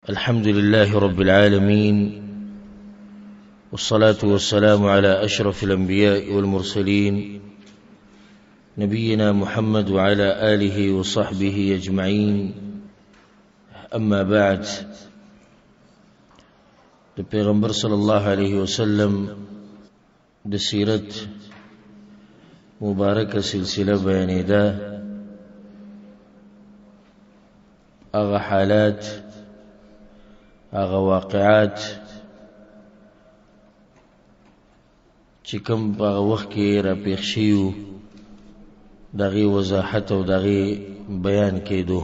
الحمد لله رب العالمين، والصلاة والسلام على أشرف الأنبياء والمرسلين، نبينا محمد وعلى آله وصحبه أجمعين. أما بعد، د پیغمبر صلی الله علیه وسلم د سیرت مبارکه سلسله بیانېده. هغه حالات، هغه واقعات چې کوم په هغه وخت کې راپېښ شوي وو، د هغې وضاحت او د هغې بیان کېدو.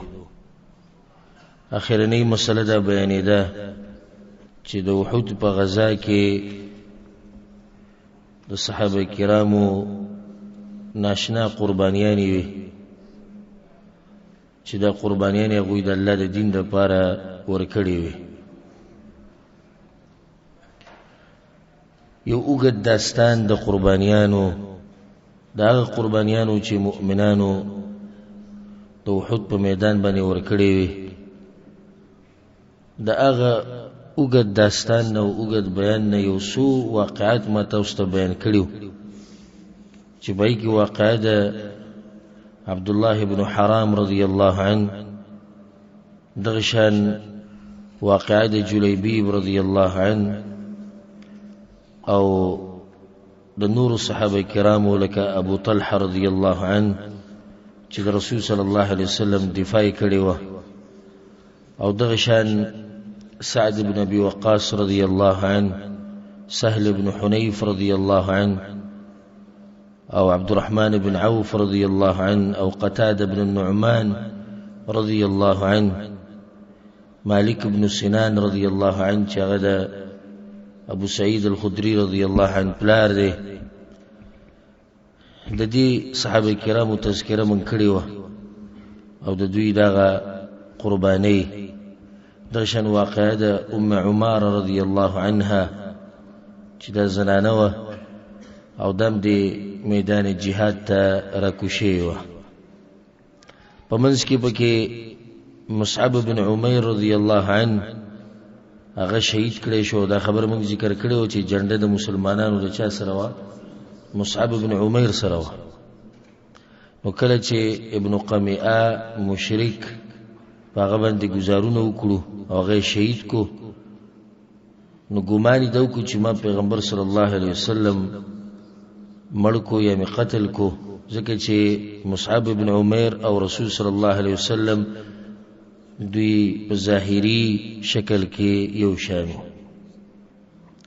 اخرنۍ مسله دا بیانېده چې د احد په غزا کې د صحابه کرامو ناشنا قربانیانې وې، چې دا قربانیانې هغوی د الله د دین دپاره ورکړې وې. یو اوږد داستان د قربانیانو، د هغه قربانیانو چې مؤمنانو د احد په میدان باندې ورکړې وې، د هغه اوږد داستان نه او اوږد بیان نه یو څو واقعات ما تاسو ته بیان کړي، چې په هغې کې واقعه د عبدالله بن حرام رضی الله عنه، دغه شان واقعه د جلیبیب رضی الله عنه او د نورو صحابه کرامو لکه ابو طلحه رضی الله عنه چې د رسول صلی الله علیه وسلم دفاع یې کړې وه، او دغه شان سعد بن ابي وقاص رضی الله عنه، سهل بن حنیف رضی الله عنه، او عبد الرحمن بن عوف رضی الله عنه، او قتادة بن النعمان رضی الله عنه، مالک بن سنان رضی الله عنه چې هغه د ابو سعید الخدری رضی الله عنه پلار دی. د دې صحابه کرامو تذکره مونږ کړې وه او د دوی دغه قربانۍ. دغه شان واقعه د ام عماره رضی الله عنها چې دا زنانه وه او دم د میدان جهاد ته راکوشې وه. په منځ کې پکې مصعب بن عمیر رضی الله عنه هغه شهید کړی شو. دا خبر موږ ذکر کړی و چې جنډه د مسلمانانو د چا سره وه؟ مصعب بن عمیر سره وه. نو کله چې ابن قمیعه مشرک په هغه باندې ګزارونه وکړو او هغه یې شهید کو، نو ګمان یې دا وکړو چې ما پیغمبر صلی الله علیه وسلم مړ کو یا مې قتل کو، ځکه چې مصعب بن عمیر او رسول صلی الله علیه وسلم دوی په ظاهري شکل کې یو شان وو.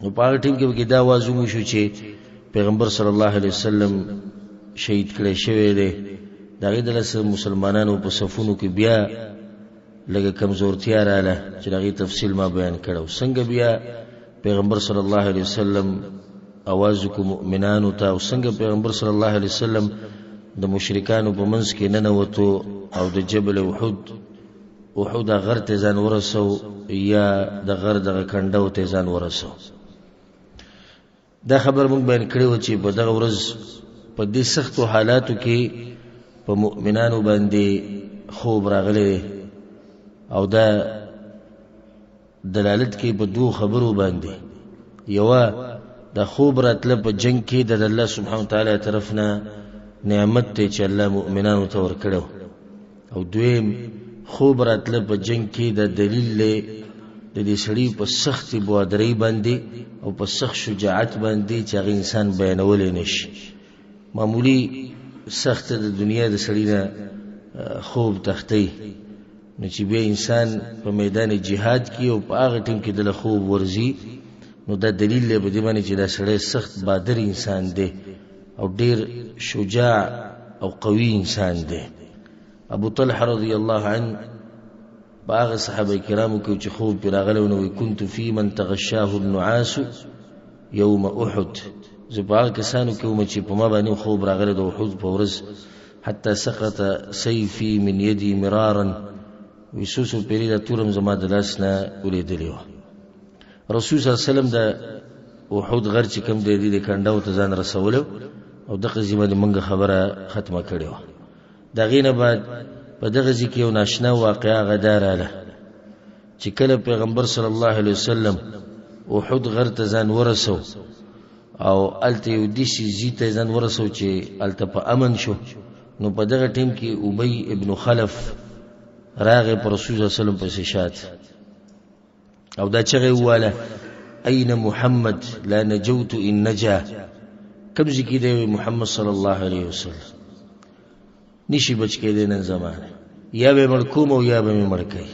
نو په هغه ټیم کې پکې دا اواز وشو چې پیغمبر صلی الله علیه وسلم شهید کړی شوی دی. د هغې د لاسه مسلمانانو په صفونو کې بیا لږه کمزورتیا راله چې د هغې تفصیل ما بیان کړی. څنګه بیا پیغمبر صلی الله علیه وسلم اواز وکړو مؤمنانو ته، او څنګه پیغمبر صلی الله علیه وسلم د مشرکانو په منځ کې ننوتو او د جبل احد، احد غر ته ځان ورسو یا د غر دغه کنډو ته ځان ورسو. دا خبر موږ بیان کړې وه چې په دغه ورځ په دې سختو حالاتو کې په مؤمنانو باندې خوب راغلی دی، او دا دلالت کوي په دوو خبرو باندې. یوه د خوب راتله په جنگ کې د الله سبحانه وتعالی طرف نه نعمت دی چې الله مؤمنانو ته ورکړی، او دویم خوب راتله په جنگ کې د دلیل دی د دې سړي په سختې بوادرۍ باندې او په سخت شجاعت باندې چې هغه انسان بیانولی نه شي. معمولي سخته د دنیا د سړي نه خوب تښتوي، نو چې بیا انسان په میدان جهاد کې او په هغه ټیم کې دله خوب ورځي، نو دا دلیل دی په دې باندې چې دا سړی سخت بادر انسان دی او ډیر شجاع او قوي انسان دی. ابو طلحه رضی الله عنه په هغه صحابه کرامو کې چې خوب پرې راغلی و، نو وایي كنت في من تغشاه النعاس یوم احد، زه په هغه کسانو کې وم چې په ما باندې خوب راغلی د احد په ورځ، حتی سقط سیفي من یدي مرارا، وایي څو څو پېرې دا تورم زما د لاس نه ولېدلې وه. رسول صلی الله علیه وسلم د احد غر چې کوم دی دې کنډاو ته ځان رسولی او دغه ځای باندې موږ خبره ختمه کړې وه. د هغې نه بعد په دغه ځای کې یو ناشنا واقعه هغه دا راله چې کله پیغمبر صلی الله علیه وسلم احد غر ته ځان ورسو او هلته یو داسې ځای ته ځان ورسو چې هلته په امن شو، نو په دغه ټیم کې ابی ابن خلف راغی پر رسول الله صلی الله علیه وسلم پسې شاته او دا چغه وواله اين محمد لا نجوت ان نجا، کوم ځای کې دی محمد صلی الله علیه وسلم؟ نشي بچ کېدی نن زمانه، یا به مړ کوم او یا به مې مړ کوي.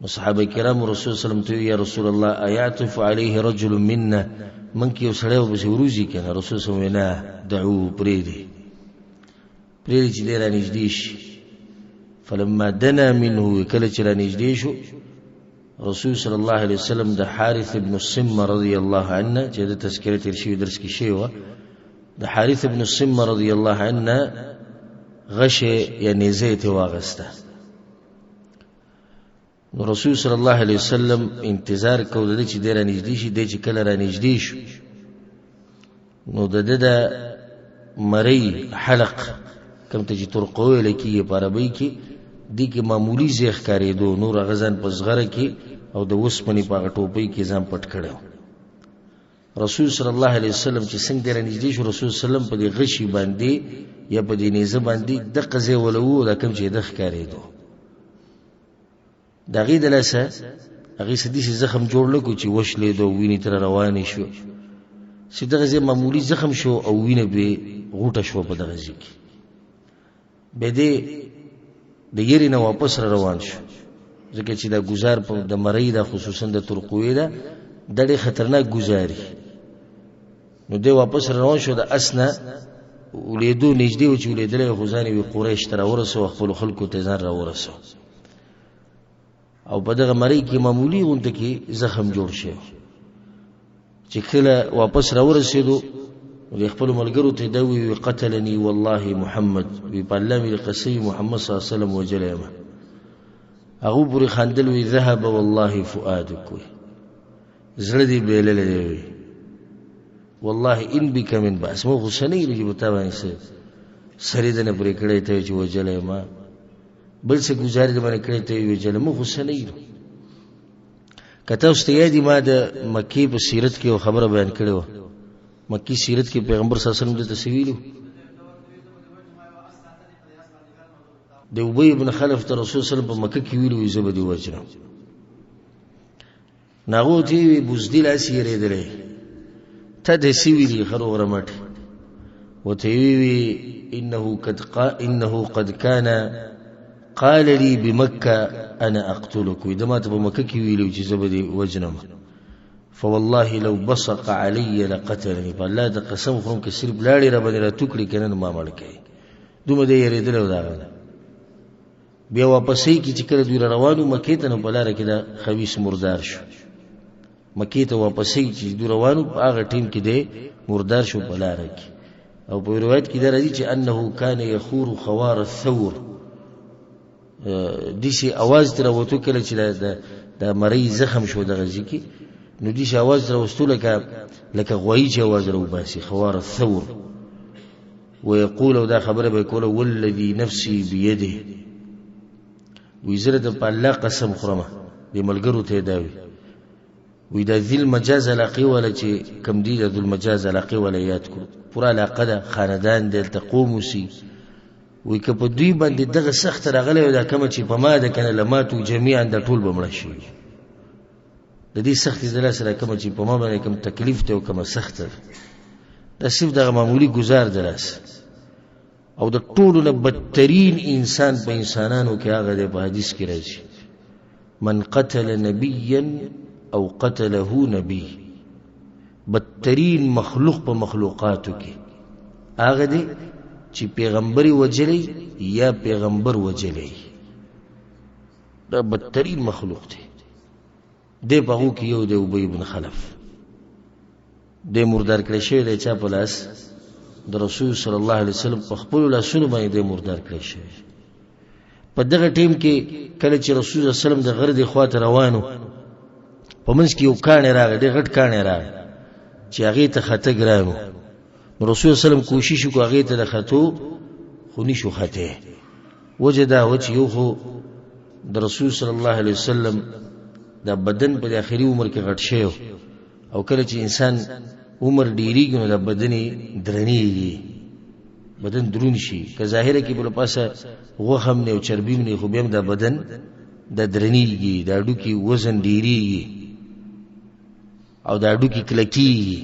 نو صحابه کرام رسول صلی الله علیه وسلم ته یا رسول الله ایعطف علیه رجل منا، من کې یو سړی ورپسې وروځي که نه؟ رسول صلی الله علیه وسلم نه، دعوه، پرېږدي پرېږدي چې دی رانږدې شي. فلما دنا منه، کله چې رانږدې شو رسول صلی الله علیه وسلم د حارث ابن الصمه رضی الله عنه، چې د تذکره تیر شوي درس کې شوې وه، د حارث ابن الصمه رضی الله عنه غشی یا نیزه یې ترې واخیسته. نو رسول صلی الله علیه وسلم انتظار کو د چې دی رانږدې شي. دی چې کله رانږدې شو نو د ده د مرۍ حلق کوم ته چې ترقو ویل کېږي په عربۍ کې، دې کې معمولي ځای ښکارېدو، نور هغه ځان په زغره کې او د اوسپنې په هغه ټوپۍ کې ځان پټ کړی. رسول صلی الله علیه وسلم چې څنګه دی رانږدې شو، رسول صلی الله علیه وسلم په دې غشي باندې یا په دې نیزه باندې دقه ځای ولوو دا کوم چې ده ښکارېدو. د هغې د لاسه هغې څه داسې زخم جوړ نه کړو چې وشلېدو او وینې ترې روانې شو، چې دغه ځای معمولي زخم شو او وینه پرې غوټه شوه په دغه ځای کې. بیا دی د یرې نه واپس را روان شو، ځکه چې دا ګزار په د مرۍ ده، خصوصا د ترقوې ده، دا ډېر خطرناک ګزاري. نو دی واپس را روان شو، د اس نه ولیدو نږدې و چې ولیدلی خو ځان یې وي قریش ته راورسوه، خپلو خلکو ته ځان راورسوه او په دغه مرۍ کې معمولي غونډه کې زخم جوړ شو. چې کله واپس راورسېدو د خپلو ملګرو ته دا وویل، قتلني والله محمد، وی په الله مې د قسم محمد صلی الله علیه وسلم وژلی یم. هغو پورې خندل، وی ذهب والله فؤادک، وی زړه دې بېللی دی، وی والله ان بک من باس، مو خو څه نه یو چې په تا باندې څه سرې دنه پرې کړی ته چې وژلی یم، بل څه ګزارې د باندې کړی ته یې وژلی، مو خو څه نه یو. که تاسو ته یاد ما د مکې په سیرت کې یو خبره بیان کړې وه. مکې سیرت کې پیغمبر صلی الله علیه وسلم دته څه ویلو؟ د ابی ابن خلف ته رسول صلی الله علیه وسلم په مکه کې ویلو زه به دې وژنم. نو هغو ته یې وی بزدل هسې یېرېدلی، ته دې څه ویلي خرو غرمټ؟ ورته یې ووی انه قد کان قال لي بمکه انا اقتلک، وی ده ماته په مکه کې ویلي چې زه به دې وژنم. فوالله لو بصق علی لقتلني، په الله د قسم خورم که صرف لاړې را باندې راتو کړي که نه نو ما مړ کوي. دومره دی یېرېدلی و د هغه نه. بیا واپسې کې چې کله دوی را روان وو مکې ته، نو په لاره کې دا خبیث مردار شو. مکې ته واپسې چې دوی روان وو په هغه ټیم کې دی مردار شو په لاره کې. او په روایت کې دا راځي چې انه کان یخور خوار الثور، داسې اواز ترې راوتو کله چې د مرۍ زخم شو دغه ځای کې، نو داسې اواز ترې راوستو لکه غوایي چې اواز راوباسي، خوار الثور. ويقول او دا خبره به کوله والذي نفسي بيده، وی زه د په الله قسم خورم، دې ملګرو ته یې دا وي، وی دا ذی المجاز علاقې والا چې کوم دی، د ذی المجاز علاقې والا یاد کړو، پوره علاقه ده، خاندان دی، هلته قوم اوسي. وی که په دوی باندې دغه سخت راغلی وی، دا کومه چې په ما ده که نه، لماتو جمیعا، دا ټول به مړه شي. د دې سختې د لاسه دا کومه چې په ما باندې کوم تکلیف دی او کومه سخته ده، دا صرف دغه معمولي ګزار د لاسه. او د ټولو نه بدترین انسان په انسانانو کې هغه دی، په حدیث کې راځي من قتل نبیا او قتله نبی، بدترین مخلوق په مخلوقاتو کې هغه دی چې پیغمبر وجلی یا پیغمبر وجلی، دا بدترین مخلوق دی. دی په هغو کې یو دی ابی بن خلف، دی مردار کړی شوی دی چا په لاس؟ د رسول صلی الله علیه وسلم په خپلو لاسونو باندې دی مردار کړی شوی. په دغه ټیم کې کله چې رسول صلی الله علیه وسلم د غره دې خوا ته روان و، په منځ کې یو کاڼی راغی، ډېر غټ کاڼی راغی چې هغې ته خطه ګران و. نو رسول صلی الله علیه وسلم کوشش وکړو هغې ته د ختو، خو نشو ختی. وجه دا وه چې یو خو د رسول صلی الله علیه وسلم د بدن په آخري عمر کې غټ شوی، او کله چې انسان عمر ډیریږي نو د بدن درنیږي، بدن درون شي. که ظاهره کې بل پاسه غوښه هم نه او چربي هم نه، خو بیا هم دا بدن د درنیږي، د هډوکي وزن ډیریږي او د هډوکي کلکیږي.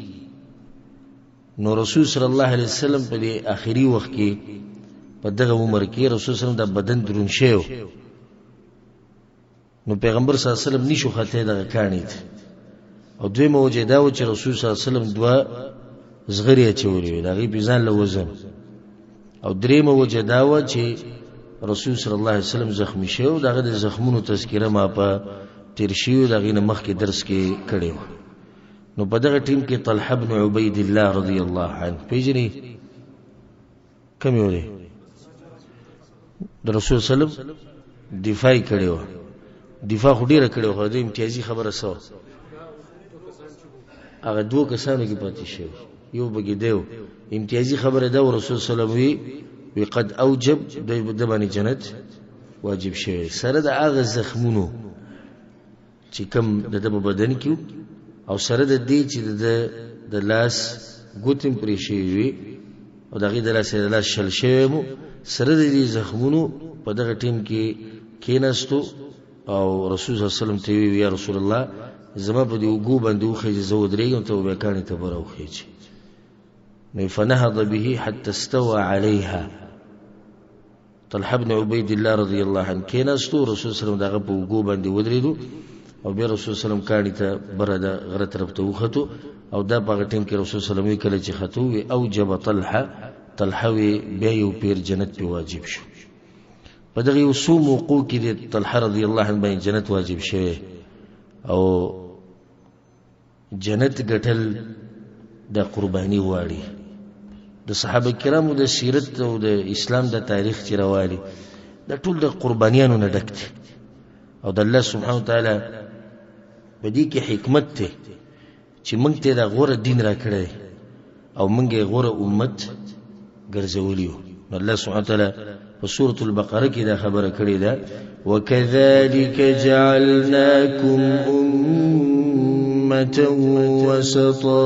نو رسول صلی الله علیه وسلم په دې آخري وخت کې په دغه عمر کې رسول صلی الله علیه وسلم د بدن درون شوی. نو پیغمبر صلی الله علیه وسلم نشو خطه دغه کاڼي ته. او دویمه وجه دا وه چې رسول صلی الله علیه وسلم دوه زغرې اچولې وې، د هغې پې ځان له وزن. او درېیمه وجه دا وه چې رسول صلی الله علیه وسلم زخمی شوی او د هغه د زخمونو تذکره ما په تېر شوي د هغې نه مخکې درس کې کړې وه. نو په دغه ټیم کې طلحه بن عبید الله رضی الله عنه پېژني کوم یو دی؟ د رسول صلی الله علیه وسلم دفاع یې کړې وه. دفاع خو ډېره کړې وه، خو د امتیازي خبره څه وه؟ هغه دوو کسانو کې پاتې شوی، یو پکې دی و. امتیازي خبره ده، رسول صلی الله علیه وسلم وی قد اوجب، د باندې جنت واجب شوی سره د هغه زخمونو چې کوم د ده په بدن کې او سره د دې چې د ده د لاس ګوتې هم پرې شوې وي او د هغې د لاسه د لاس شل شوی مو، سره د دې زخمونو په دغه ټیم کې کېناستو او رسول صلی الله علیه وسلم ته یې وویل، یا رسول الله زما په دې اوږو باندې وخېژې، زه ودرېږم، ته به بیا کاڼي ته به راوخېژې. نو فنهض به حتی استوى عليها. طلحه بن عبید الله رضی الله عنه کېناستو، رسول صلی الله علیه وسلم د هغه په اوږو باندې ودرېدو او بیا رسول صلی الله علیه وسلم کاڼي ته بره د غره طرف ته وختو. او دا په هغه ټیم کې رسول صلی الله علیه وسلم وی کله چې ختو وی اوجب طلحه، طلحه وی بیا یو پیر جنت پې واجب شو. په دغه یو څو موقعو کې د طلحه رضی الله عنه باندې جنت واجب شوی. او جنت ګټل د قرباني غواړي. د صحابه کرامو د سیرت او د اسلام د تاریخ چې راوالي دا ټول د قربانیانو نه ډک دي. او د الله سبحانه وتعالی په دې کې حکمت دی چې موږ ته دا غوره دین راکړی او موږ یې غوره امت ګرځولی یو. نو الله سبحانه وتعالی په سورة البقره کې دا خبره کړې ده، وكذلك جعلناكم أمة وسطا.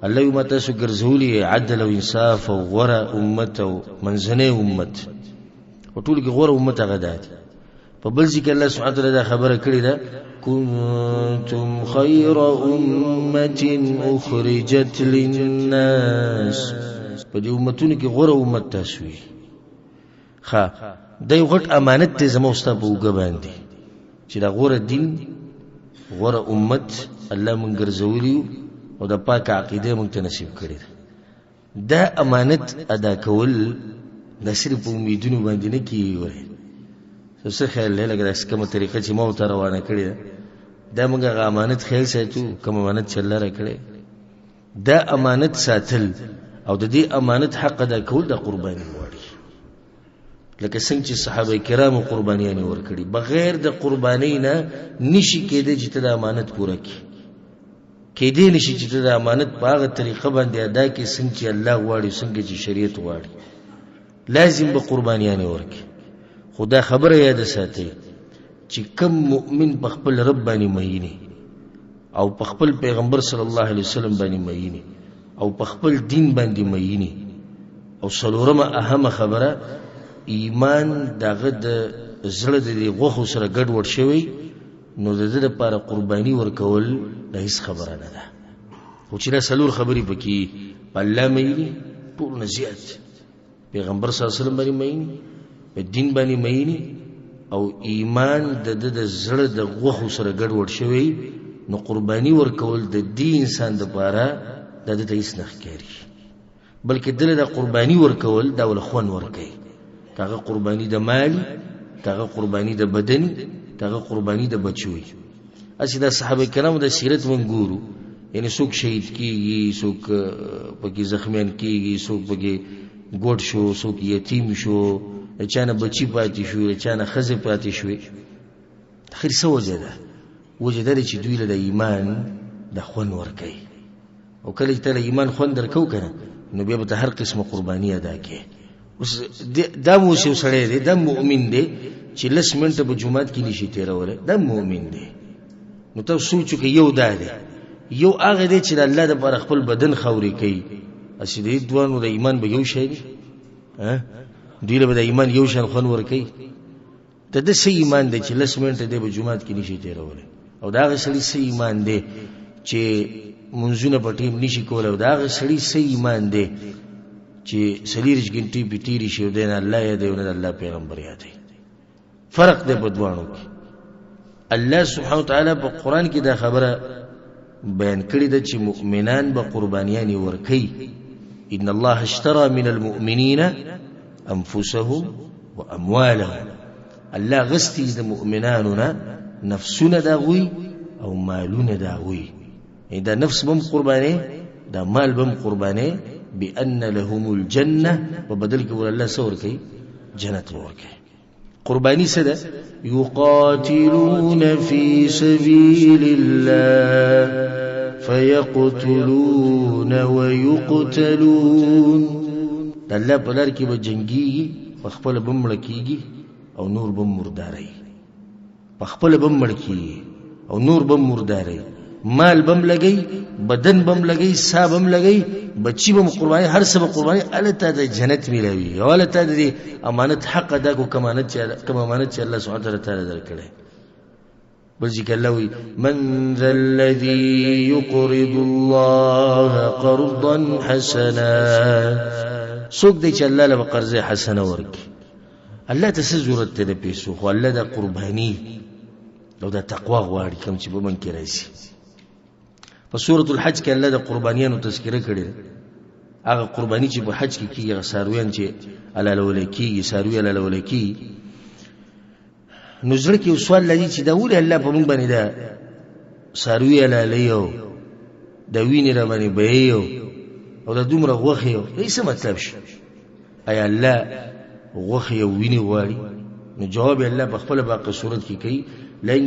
الله یو ما تاسو ګرځولي عدل او انصاف او غوره امت او منځنی امت، او ټول کې غوره امت هغه ده. په بل ځای کې الله سبحانه وتعالی دا خبره کړې ده، كنتم خير أمة أخرجت للناس. په دې امتونو کې غوره امت تاسو وي. ښه، دا یو غټ امانت دی زما او ستا په اوږه باندې چې دا غوره دین، غوره امت الله مونږ ګرځولي یو او دا پاکه عقیده مونږ ته نصیب کړې ده. دا امانت ادا کول دا صرف په امیدونو باندې نه کېږي. ګورئ څه خیال دی، لکه داسې کومه طریقه چې ما ورته روانه کړې ده، دا موږ هغه امانت خیال ساتو کوم امانت چې الله راکړی. دا امانت ساتل او د دې امانت حق ادا کول دا قرباني غواړي. لکه څنګه چې صحابه کرامو قربانیانې ورکړي، بغیر د قربانۍ نه نشي کېدی چې ته د امانت پوره کړې. کېدی نشي چې ته د امانت په هغه طریقه باندې ادا کړې څنګه چې الله غواړي، څنګه چې شریعت غواړي. لازم به قربانیانې ورکړي. خو دا خبره یاده ساتئ چې کم مؤمن په خپل رب باندې مئینی او په خپل پیغمبر صلی الله علیه وسلم باندې مئینی او په خپل دین باندې مئینی، او څلورمه اهمه خبره ایمان دغه د زړه د دې غوښو سره ګډوډ شوی، نو د ده لپاره قرباني ورکول د هیڅ خبره نه ده. خو چې دا څلور خبرې پکې په الله مئینی، ټول نه زیات پیغمبر صلی الله علیه وسلم باندې مئینی، په دین باندې مئینی، او ایمان د ده د زړه د غوښو سره ګډوډ شوی، نو قرباني ورکول د دې انسان دپاره دا ده ته هیڅ نه ښکاري، بلکې ده له د قرباني ورکول دا ول خوند ورکوي. که هغه قرباني د مال، که هغه قرباني د بدن، که هغه قرباني د بچو وي. هسې دا صحابه کرامو د سیرت مونږ ګورو، یعنې څوک شهید کیږي، څوک پکې زخمیان کیږي، څوک پکې ګوډ شو، څوک یتیم شو، د چا نه بچي پاتې شو، د چا نه ښځې پاتې شوې. اخر څه وجه ده؟ وجه دا ده چې دوی له د ایمان د خوند ورکوي، او کله چې ته له ایمان خوند درکو که نه، نو بیا به ته هر قسمه قرباني ادا کړې. اوس دا مو اوس یو سړی دی، دا مؤمن دی چې لس منټه په جومات کې نشي تېرولی، دا مؤمن دی. نو تاسو سوچ وکړئ، یو دا دی، یو هغه دی چې د الله دپاره خپل بدن خاورې کوي. هسې د دې دواړو د ایمان به یو شی دی؟ دوی له به د ایمان یو شان خوند ورکوي؟ د ده څه ایمان دی چې لس منټه دی به جومات کې نشي تېرولی، او د هغه سړي څه ایمان دی چې منځونه په ټیم نشي کولی، او د هغه سړي څه ایمان دی چې څلېرویشت ګنټې پې تېرې شي او دی نه الله یادوي او نه د الله پیغمبر یادوي. فرق دی په دواړو کې. الله سبحانه وتعالی په قرآن کې دا خبره بیان کړې ده چې مؤمنان به قربانیانې ورکوي. ان الله اشترى من المؤمنین انفسهم واموالهم. الله غستي د مؤمنانو نه نفسونه د هغوی او مالونه د هغوی. یعنی دا نفس به هم قرباني، دا مال به هم قرباني، بأن لهم الجنة، په بدل کې ور الله څه ورکوي؟ جنت به ورکوي. قرباني څه ده؟ يقاتلون في سبيل الله فيقتلون ويقتلون. د الله په لار کې به جنګیږي، په خپله به مړه کېږي او نور به مرداروي، په خپله به مړ کېږي او نور به مرداروي، مال به هم لګوي، بدن به هم لګوي، ساه به هم لګوي، بچي به هم قرباني، هر څه به قرباني، هلته د جنت میلاویږي او هلته د دې امانت حق ادا کړو، کوم امانت چې الله سبحانه وتعالی تعالی درکړی. بل ځای کې الله وایي من ذا الذي يقرض الله قرضا حسنا. څوک دی چې الله له به قرض حسنه ورکړي؟ الله ته څه ضرورت دی د پیسو؟ خو الله د قرباني او د تقوا غواړي کوم چې په موږ کې راځي. په سورة الحج کې الله د قربانیانو تذکره کړې ده. هغه قرباني چې په حج کې کېږي، هغه څارویان چې حلالول کېږي، څاروي حلالول کېږي. نو زړه کې یو سوال لري چې دا ولې الله په موږ باندې دا څاروي حلالوي او د وینې را باندې بهیي او دا دومره غوښې او دا یې څه مطلب شي؟ ایا الله غوښې او وینې غواړي؟ نو جواب الله په خپله باقي صورت کې کوي، لن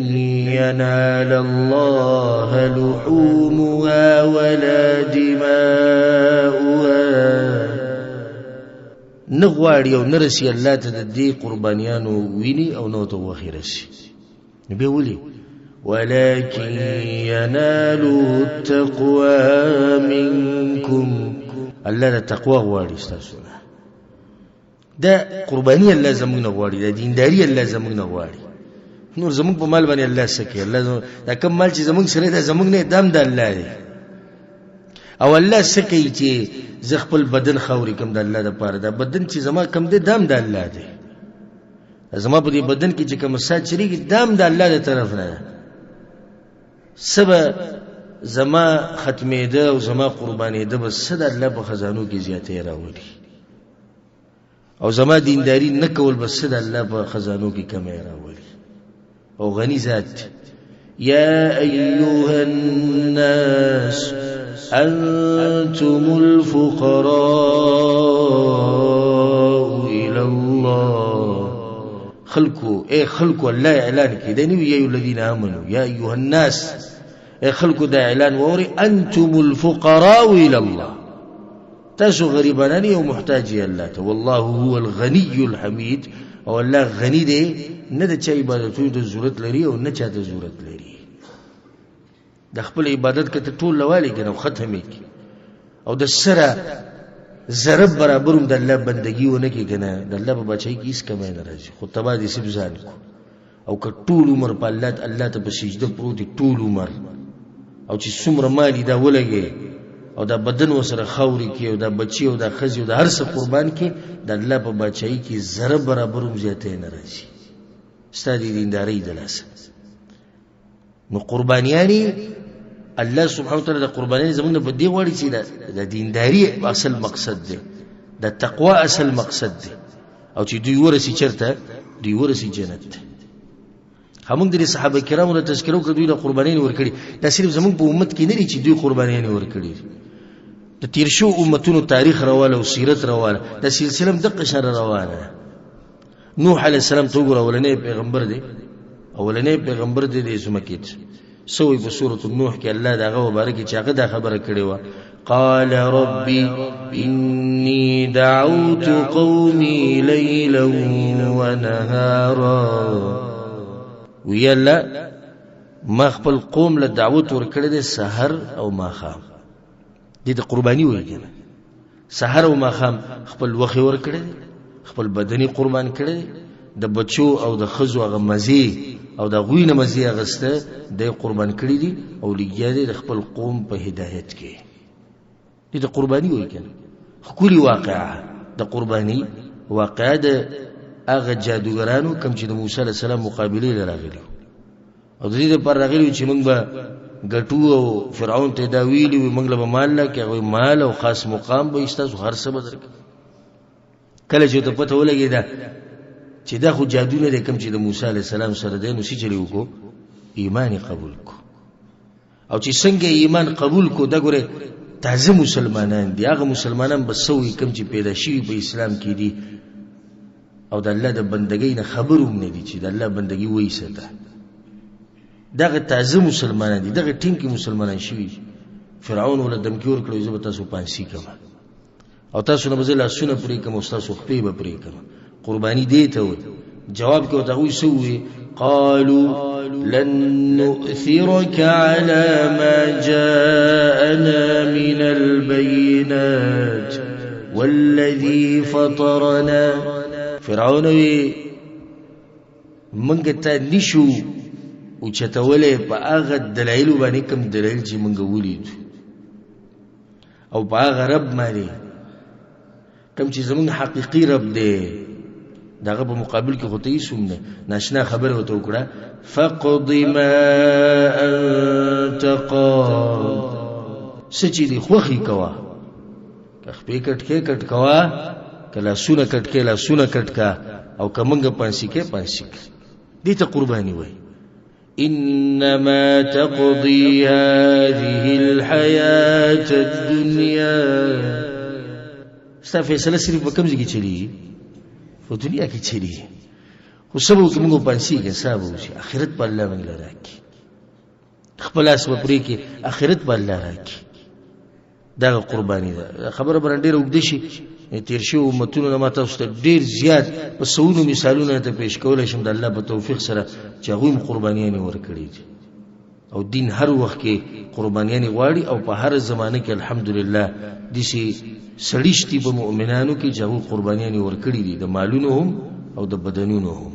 ينال الله لحومها ولا دماؤها. نه غواړي او نه رسي الله ته د دې قربانیانو وینې او نه ورته غوښې رسي. نو بیا ولې؟ ولكن يناله التقوى منكم. الله د تقوا غواړي ستاسو نه. دا قرباني الله زموږ نه غواړي، دا دینداري الله زموږ نه غواړي. نور زموږ په مال باندې الله څه کوي؟ الله دا کوم مال چې زموږ سره دی زموږ نه، دا هم د الله دی. او الله څه کوي چې زه خپل بدن خاورې کوم د الله دپاره؟ دا بدن چې زما کوم دی دا هم د الله دی. زما په دې بدن کې چې کوم ساه چلېږي دا هم د الله د طرف نه ده. څه به زما ختمېده او زما قربانېده به څه د الله په خزانو کې زیاتی راولي، او زما دینداری نه کول به څه د الله په خزانو کې کمی راولي. او غني ذات، يا أيها الناس أنتم الفقراء إلى الله. خلقو اے خلقو، الله اعلان کړي دا نه وي يا أيها الذين آمنوا، يا أيها الناس، اے خلقو دا اعلان واوري، أنتم الفقراء إلى الله، تاسو غریبانان یې او محتاج یې الله ته. والله هو الغني الحمید، او الله غني دی، نه د چا عبادتونو ته ضرورت لري او نه چا ته ضرورت لري. د خپل عبادت که ته ټول لوالې که نه ختم یې کړي، او د سره ضرب برابر هم د الله بندګي ونه کړي که نه، د الله په بادشاهي کې هېڅ کمی نه راځي. خو تباه دې صرف ځان کړو. او که ټول عمر په الله الله ته په سجده پروت دی ټول عمر، او چې څومره مال یې دا ولګوي او دا بدن ورسره خاورې کړي او دا بچي او دا ښځې او دا هر څه قربان کړي، د الله په بادشاهي کې ذره برابر هم زیاتی نه راځي ستا د دیندارۍ د لاسه. نو قربانیانې الله سبحانه وتعالی د قربانۍ زمونږ نه په دې غواړي چې د دینداري اصل مقصد دی، د تقوا اصل مقصد دی، او چې دوی ورسي چېرته؟ دوی ورسي جنت ته. همونږ د صحابه کرامو د تذکره وکړه، دوی له قربانیانې ورکړي. دا صرف زمونږ په امت کې نه دي چې دوی قربانیانې ورکړي، د تیر شوو امتونو تاریخ رواله او سیرت رواله، دا سلسله هم دقه شان روانه ده. نوح علیه السلام ته وګوره، اولنی پیغمبر دی، اولنی پیغمبر دی د ځمکې ته. څه وایي په سورة النوح کې الله د هغه مبارکې چې هغه دا خبره کړې وه، قال ربي إني دعوت قومي ليلا ونهارا. وی الله ما خپل قوم له دعوت ورکړی دی سحر او ماښام. دې ته قرباني وایي که نه. سحر او ماښام خپل وخت یې ورکړی دی، خپل بدن یې قربان کړی دی، د بچو او د ښځو هغه مزې او د هغوی نه مزې اخیسته دی قربان کړي دي او لګیا دی د خپل قوم په هدایت کې. دې ته قرباني وایي که نه. ښکلي واقعه د قرباني واقعه د هغه جادوګرانو کوم چې د موسی علیه السلام مقابلې له راغلي او د دې لپاره راغلي چې موږ به ګټو او فرعون ته دا ویلي وي موږ له به مال راکړي، هغوی مال او خاص مقام به یې ستاسو هر څه به درکړي. کله چې ورته پته ولګېده چې دا خو جادو نه دی کوم چې د موسی علیه السلام سره دی، نو څه چلې وکړو؟ ایمان یې قبول کړو. او چې څنګه ایمان قبول کو، دا ګوره تازه مسلمانان دي، هغه مسلمانان به څه وي کوم چې پیدا شوي په اسلام کې دي او د الله د بندګۍ نه خبر هم نه دي چې د الله بندګي وایي څه ده. دغه تازه مسلمانان دي، دغه ټیم کې مسلمانان شوي. فرعون وله دمکي ورکړه، زه به تاسو پانسي کوم او تاسو نه به زه لاسونه پرې کوم او ستاسو خپې به پرې کوم. قرباني دې ته وایي. جواب کې ورته هغوی څه وویل؟ قالوا لن نؤثرك على ما جاءنا من البينات والذي فطرنا. فرعون وی مونږ ته نشو اوچتولی په هغه دلایلو باندې کوم دلایل چې مونږ ولیدو او په هغه رب باندې کوم چې زمونږ حقیقي رب دی، دغه په مقابل کې خو ته هېڅ هم نه. ناشنا خبره ورته وکړه، فقض ما انت قاض، څه چې دې خوښي کوه، که خپې کټکې کټ کوه، که لاسونه کټکې لاسونه کټ که، او که مونږ پانسي کې پانسي که. دې ته قرباني وایي. إنما تقضي هذه الحياة الدنيا. ستا فیصله صرف په کوم ځای کې چلیږي؟ په دنیا کې چلیږي. خو څه به وکړي موږ پانسېږي، څه به وشي؟ آخرت به الله موږ له راکړي، خپل لاس به پرې کړي، آخرت به الله راکړي. دغه قرباني ده. خبره به ډېره اوږده شي، تېر شوي امتونو نه ما تاسو ته ډېر زیات په سوونو مثالونه ته پیش کولی شم د الله په توفیق سره چې هغوی هم قربانیانې ورکړي دي. او دین هر وخت کې قربانیانې غواړي او په هر زمانه کې الحمدلله داسې سړي شتي په مؤمنانو کې چې هغوی قربانیانې ورکړي دي، د مالونو هم او د بدنونو هم.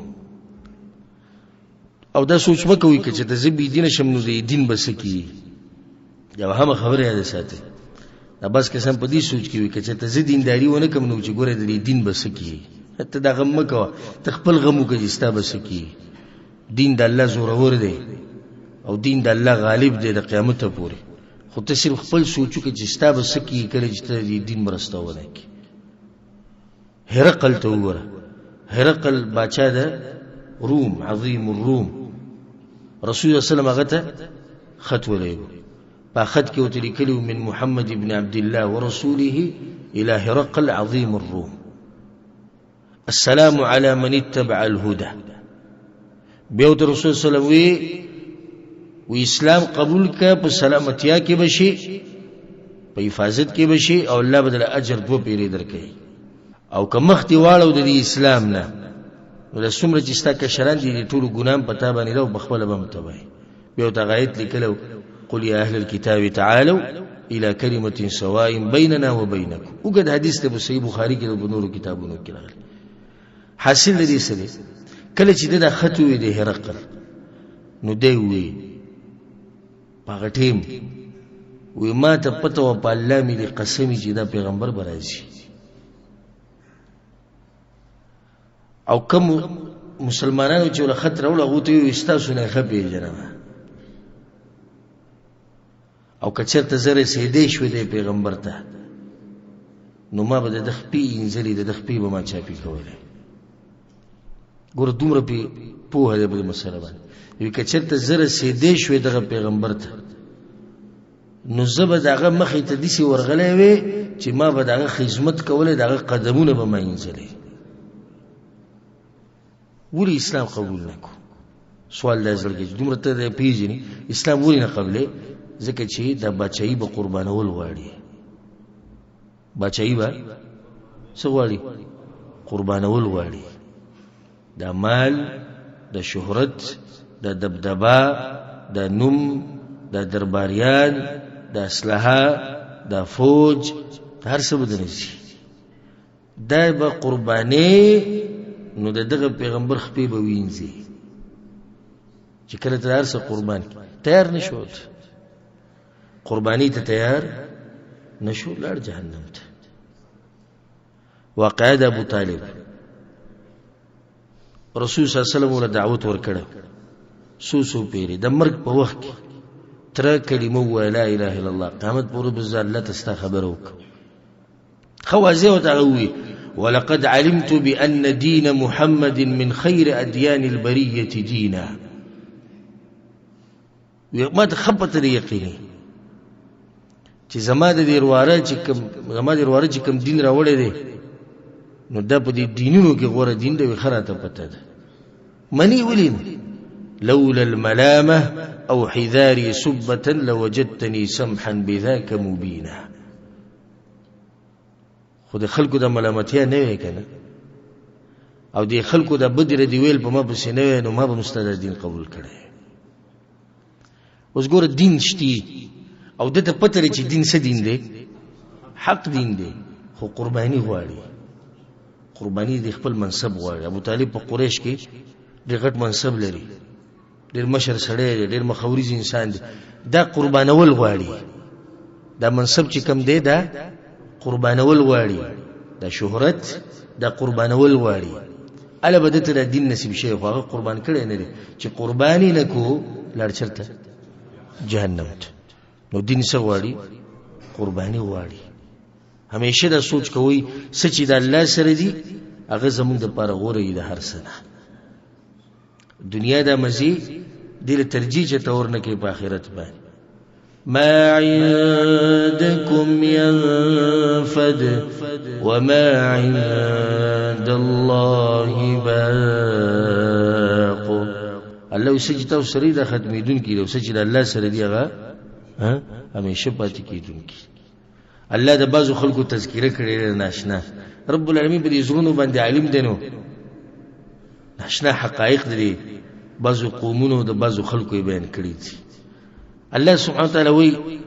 او دا سوچ مه کوئ که چې ته زه بې دینه شم نو د دین به څه کېږي. دا به هم خبره یاده ساتئ. دا بعض کسان په دې سوچ کې وي که چېرته زه دینداري ونه کړم نو چې ګوره د دې دین به څه کېږي. ته دا غم مه کوه، ته خپل غم وکړه چې ستا به څه کېږي. دین د الله زورور دی او دین د الله غالب دی د قیامته پورې، خو ته صرف خپل سوچ وکړه چې ستا به څه کېږي کله چې ته د دین مرسته ونه کړې. هرقل ته وګوره، هرقل باچا ده روم، عظیم الروم. رسول الله صلی الله علیه وسلم هغه ته خط ولېږو، په خط کې ورته لیکلي من محمد بن عبد الله ورسوله إلى هرقل عظیم الروم، السلام على من اتبع الهدى. بیا ورته رسول صلی الله علیه وسلم وی وی اسلام قبول که په سلامتیا کې به شي، په حفاظت کې به شي، او الله به درله اجر دوه پیرې درکوي. او که مخ دې واړو د دې اسلام نه، نو دا څومره چې ستا کشران دي د ټولو ګناه هم په تا باندې ده او په خپله به هم تباه یې. بیا ورته هغه آیت لیکلی و، قل یا اهل الکتاب تعالوا الى کلمة سواء بیننا وبینکم. اوږد حدیث دی، په صحیح بخاري کې په نورو کتابونو کې راغلی. حاصل د دې څه دی؟ کله چې ده دا خط وویل د هرقل، نو دی وویل په هغه ټیم وی ما ته پته وه په الله مې دې قسم چې دا پیغمبر به راځي. او کوم مسلمانانو چې له خط راوړل هغو ته یې وویل ستاسو نه یې ښه پېژنم، او که چېرته زه رسېدی شوې دی پیغمبر ته نو ما به د ده خپې اینځلې، د ده خپې به ما چاپي کولې. ګوره دومره پې پوهه دی په دې مسله باندې. وي که چېرته زه رسېدی شوې دغه پیغمبر ته نو زه به د هغه مخې ته داسې ورغلی وی چې ما به د هغه خدمت کولی، د هغه قدمونه به ما اینځلی. ولې اسلام قبول نه کو؟ سوال دا زړه کې دومره ته دی پېژني اسلام ولې نه قبلې؟ ځکه چې دا بچایي به قربانول غواړي. باچایي به څه غواړي؟ قربانول غواړي. دا مال، د شهرت، د دبدبه، د نوم، د درباریان، د اسلحه، د فوج، هر څه به درنه ځي. دا به قرباني، نو د دغه پیغمبر خپې به وینځي چې کله ته هر څه قربان تیار نه شو، قرباني ته تیار نه شو، لاړ جهنم ته. واقعه د ابو طالب، رسول صلی الله علیه وسلم له دعوت ورکړه څو څو پیرې، د مرګ په وخت کې تره کلمه ووایه لا اله الا الله، قیامت پورې به زه الله ته ستا خبره وکړم. ښه واضح ورته هغه ووایي ولقد علمت بأن دين محمد من خير أديان البرية دينا. ما ته ښه پته ده یقیني چې زما د دې ورواره چې کوم، زما د ورواره چې کوم دین راوړی دی، نو دا په دې دینونو کې غوره دین دی، ښه راته پته ده. منی ولې نه؟ لولا الملامة أو حذاري سبة لوجدتني سمحا بذاك مبينا. خو د خلکو د ملامتیا نه وی که نه، او د خلکو د بدې ردې ویل په ما پسې نه وی، نو ما به هم ستا دا دین قبول کړی. اوس ګوره دین شتي او ده ته پته لري چې دین څه دین دی، حق دین دی، خو قرباني غواړي، قرباني د خپل منصب غواړي. ابو طالب په قریش کې ډېر غټ منصب لري، ډېر مشر سړی دی، ډېر مخوریز انسان دی، دا قربانول غواړي، دا منصب چې کم دی دا قربانول غواړي، دا شهرت دا قربانول غواړي. اله به ده ته دا دین نصیب شي، خو هغه قربان کړی نه دی، چې قرباني نه کو لاړ چېرته؟ جهنم ته. نو دین څه غواړي؟ قرباني غواړي. همیشه دا سوچ کوئ څه چې د الله سره دي هغه زموږ دپاره غوره دي د هر څه نه. دنیا دا مزي دې له ترجیح چې ته ورنه کوي په آخرت باندې. ما عندكم ينفد وما عند الله باق. الله وایي څه چې تاسو سره دي دا ختمېدونکي دي، او څه چې د الله سره دي هغه همیشه پاتې کېدونکي. الله د بعضو خلکو تذکره کړې ده ناشنا. رب العالمین په دې زړونو باندې عالم دی، نو ناشنا حقایق دي بعضو قومونو د بعضو خلکو یې بیان کړي دي. الله سبحانه وتعالی وایي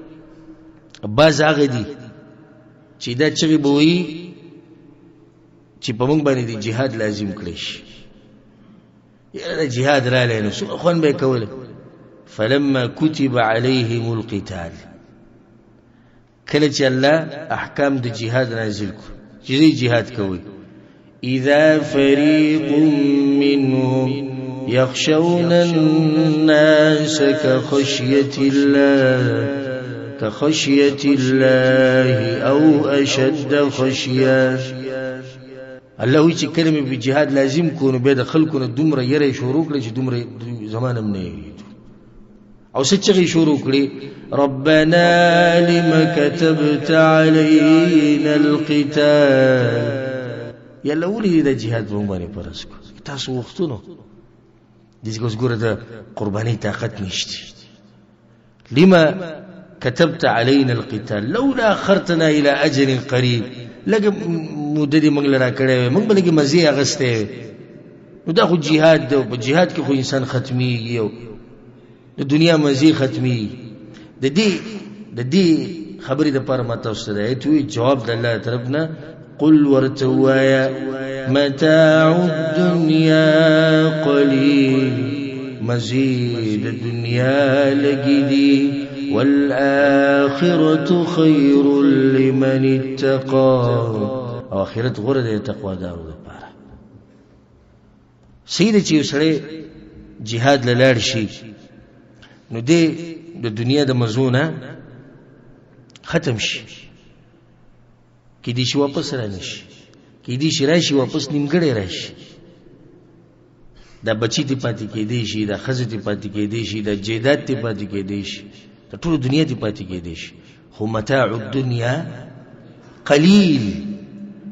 بعض هغه دي چې دا چغې به وایي چې په موږ باندې د جهاد لازم کړی شي، یاره د جهاد رالی نو څومره خوند به یې کولی. فلما كتب عليهم القتال، کله چې الله احکام د جهاد نازل کړو چې دوی جهاد کوي، اذا فريق منهم يخشون الناس كخشية الله كخشية الله أو أشد خشية. الله وایي چې کله مې په جهاد لازم کړو نو بیا د خلکو نه دومره یره یې شروع کړې چې دومره زمان هم نه یریدو. او څه چغې شروع کړې؟ ربنا لم كتبت علينا القتال. یاله ولې دې دا جهاد په موږ باندې فرض کړو؟ تاسو غوښتو نو دې ځکه اوس ګوره د قربانۍ طاقت نشته. لما كتبت علينا القتال لولا اخرتنا الى اجل قريب. لږه موده دې موږ له راکړې وی، موږ به لږې مزې اخیستی وی. نو دا خو جهاد دی، په جهاد کې خو انسان ختمیږي او د دنیا مزې ختمیږي. د دې خبرې دپاره ما تاسو ته د آیت ووایي، جواب د الله طرف نه قل ورته ووایه متاع الدنیا قلیل، مزې د دنیا لږې دي، والآخرة خیر لمن اتقا، او آخرت غوره دی تقوادارو دپاره. صحیح ده چې یو سړی جهاد له لاړ شي نو دی د دنیا د مزو نه ختم شي، کیدی شي واپس را نه شي، کیدی شي راشي واپس نیمګړی راشي، دا بچی تی پاتې کیدی شي، دا ښځه تی پاتې کیدی شي، دا جیداد تی پاتې کیدی شي، دا ټوله دنیا تی پاتې کیدی شي، خو متاع الدنیا قلیل،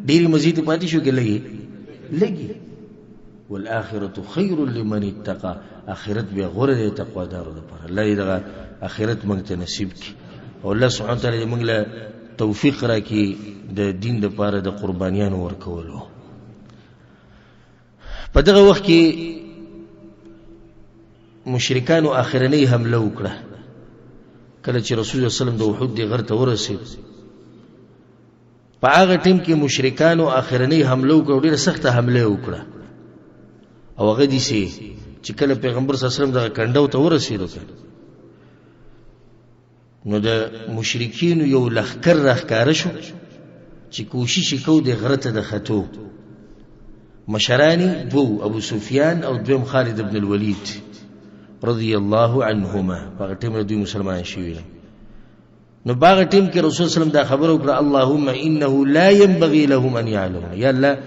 ډېرې مزې تی پاتې شو که لږې؟ لږې. والآخرة خیر لمن اتقا، آخرت بیا غوره دی تقوادارو دپاره. الله دې دغه آخرت موږ ته نصیب کړي، او الله سبحانه وتعالی دې موږ له توفیق راکړي د دین دپاره د قربانیانو ورکولو. په دغه وخت کې مشرکانو آخرنۍ حمله وکړه. کله چې رسول الله صلی الله علیه وسلم د احد د غر ته ورسېد، په هغه ټیم کې مشرکانو آخرنۍ حمله وکړه، ډېره سخته حمله یې وکړه. او هغه داسې چې کله پیغمبر صلی الله علیه وسلم دغه کنډو ته ورسېدو، نو د مشرکینو یو لښکر راښکاره شو چې کوشش یې کو د غره ته د ختو. مشران یې دوو، ابو سفیان او دویم خالد بن الولید رضی الله عنهما. په هغه ټیم دوی مسلمان شوي. نو په هغه ټیم کې رسول صلی الله علیه وسلم دا خبره وکړه، اللهم انه لا ينبغي لهم ان يعلمون، یا الله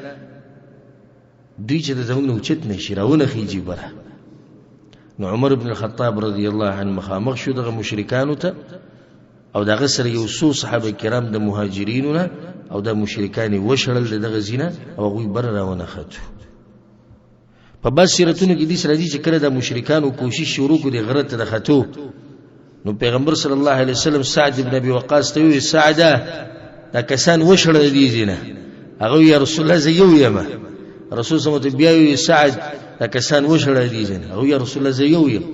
دوی چې د زموږ نه اوچت نه شي، راونه خیږي بره. نو عمر بن الخطاب رضی الله عنه مخامخ شو دغه مشرکانو ته، او د هغه سره یو څو صحابه کرام د مهاجرینو نه، او دا مشرکان یې وشړل د دغه ځای نه، او هغوی بره راونه ختو. په بعض سیرتونو کې داسې راځي چې کله د مشرکانو کوشش شروع کړو د غره ته د ختو، نو پیغمبر صلی الله علیه وسلم سعد بن ابي وقاص ته وویل، سعده دا کسان وشړل د دې ځای نه. هغه وویل، یا رسول الله زه یو یم. رسول صلی الله علیه وسلم بیا وویل، سعد دا کسان وشړل د دې ځای نه. هغه وویل، یا رسول الله زه یو یم.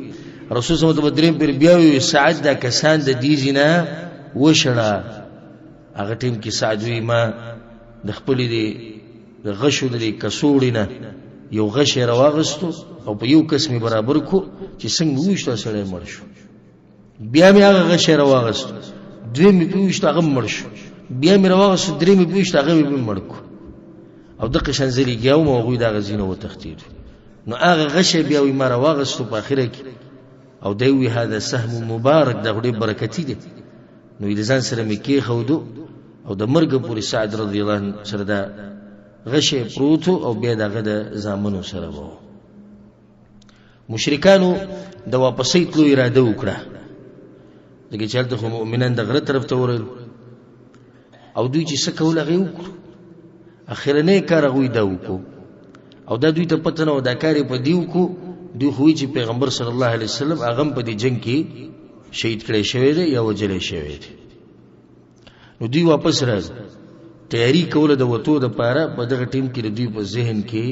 رسول صلی الله علیه وسلم دریم پیر بیا وویل، سعد دا کسان د دې ځای نه وشړه. هغه ټیم کې سعد وویل، ما د خپلې دې د غشو د دې کڅوړې نه یو غشی راواغستو او په یو کس مې برابر کړو چې څنګه وویشتو سړی مړ شو. بیا مې هغه غشی راواغستو، دوی مې پرې وویشتو هغه مړ شو. بیا مې راواغستو، درې مې پرې وویشتو هغه مې پرې مړ کړو. او دقه شان زه لګیا وم او هغوی د هغه ځای نه وتښتېدو. نو هغه غشی بیا وایي ما راواغستو په اخره کې، او دی وایي هذا سهم مبارک، دا خو ډېر برکتي دی. نو د ځان سره مې کېښودو او د مرګ پورې سعد رضی الله عنه سره دا غشی پروت او بیا د هغه د زامنو سره وو. مشرکانو د واپسۍ تلو اراده وکړه، ځکه چې هلته خو مؤمنان د غره طرف ته ورغلل او دوی چې څه کول هغه یې وکړو. اخرنی کار هغوی دا وکړو، او دا دوی ته پته نه وه دا کار یې په دې وکړو. دوی خو وایي چې پیغمبر صلی الله علیه وسلم هغه هم په دې جنګ کې شهید کړی شوی دی یا وژلی شوی دی. نو دوی واپس راځي، تیاری کوله د وتو دپاره. په دغه ټیم کې د دوی په ذهن کې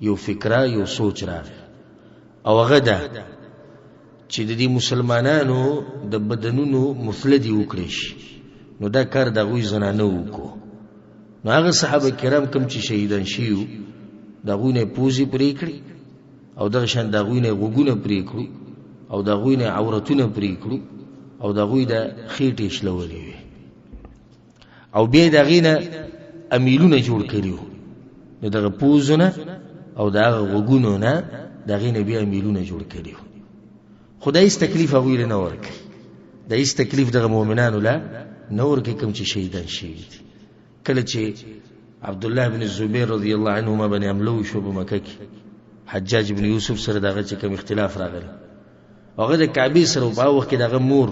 یو فکره، یو سوچ راغی، او هغه دا چې د دې مسلمانانو د بدنونو مثله دې وکړی شي. نو دا کار د هغوی زنانه وکړو. نو هغه صحابه کرام کوم چې شهیدان شوي وو، د هغوی نه یې پوزې پرې کړې، او دغه شان د هغوی نه یې غوږونه پرې کړو، او د هغوی نه یې عورتونه پرې کړو، او د هغوی د خېټې شلولې وې، او بیا یې د هغې نه امیلونه جوړ کړي وو. نو دغه پوزو نه او د هغه غوږونو نه د هغې نه بیا امیلونه جوړ کړي وو. خو دا هېڅ تکلیف هغوی له نه ورکوي، دا هېڅ تکلیف دغه مؤمنانو له نه ورکوي کوم چې شهیدان شوي دي. کله چې عبدالله بن الزبیر رضی الله عنهما باندې حمله وشوه په مکه کې، حجاج بن یوسف سره د هغه چې کوم اختلاف راغلی، هغه د کعبې سره په هغه وخت کې د هغه مور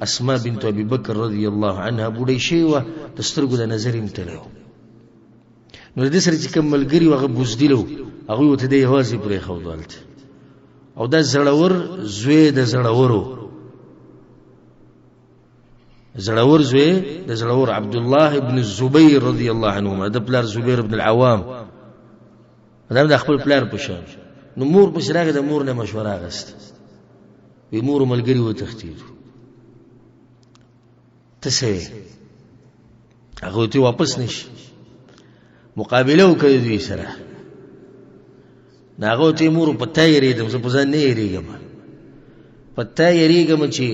اسما بنت ابي بکر رضی الله عنها بوډۍ شوې وه، د سترګو د نظر یې هم تللی و. نو د دې سره چې کوم ملګري وو هغه بزدله وو، هغوی ورته دی یوازې پرېښودو هلته. او دا زړور زوی د زړورو، زړور زوی د زړور عبدالله ابن الزبیر رضی الله عنهما، د پلار زبیر ابن العوام، دا د خپل پلار په شان. نو مور پسې راغی، د مور نه مشوره اخیسته، وی مور ملګري وتښتېدو، ته څه وې؟ هغه ته واپس نشي، مقابله وکړي دوی سره. نو هغه ته مور په تا یېرېدم، زه په ځان نه یېرېږم، په تا یېرېږم چې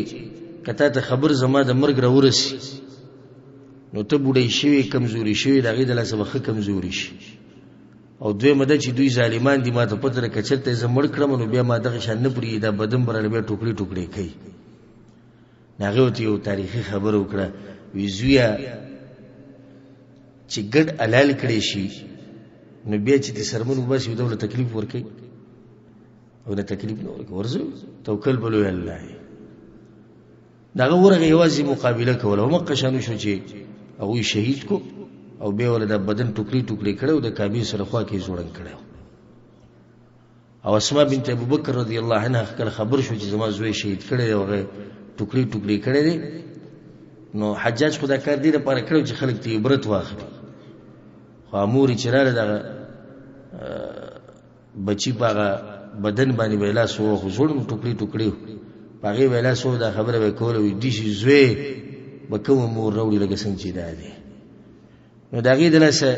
که تا ته خبر زما د مرګ راورسي نو ته بوډۍ شوې، کمزوري شوې، د هغې د لاسه به ښه کمزوري شي. او دویمه ده چې دوی ظالمان دي، ما ته پته ده که چېرته یې زه مړ کړم نو بیا ما دغه شان نه پرېږدي، دا بدن به راله بیا ټوکړې ټوکړې کوي. نو هغې ورته یو تاریخي خبره وکړه، وی زویه چې ګډ حلال کړی شي نو بیا چې د سرمن وباسي یو ډول تکلیف ورکوي او نه تکلیف نه ورکوي، ورځو توکل په لوی الله. دغه ورغه یوازې مقابله کوله، همقه شان وشو چې هغوی شهید کو او بیا وله د بدن ټوکړې ټوکړې کړی او د کعبې سره خوا کې یې ځوړند کړی. او اسما بنت ابوبکر رضی الله عنها کله خبر شو چې زما زوی شهید کړی دی او هغه ټوکړې ټوکړې کړی دی، نو حجاج خو دا کار دې لپاره کړو چې خلک ته عبرت واخلي. خو مور چې راغله دغه بچی په هغه بدن باندې به یې لاس ووهه، زوړ مو ټوکړې ټوکړې و، په هغې به یې لاس ووهه، دا خبره به یې کوله، وایي داسې زوی به کومه مور راوړي لکه څنګه چې دا دی. نو د هغې د لاسه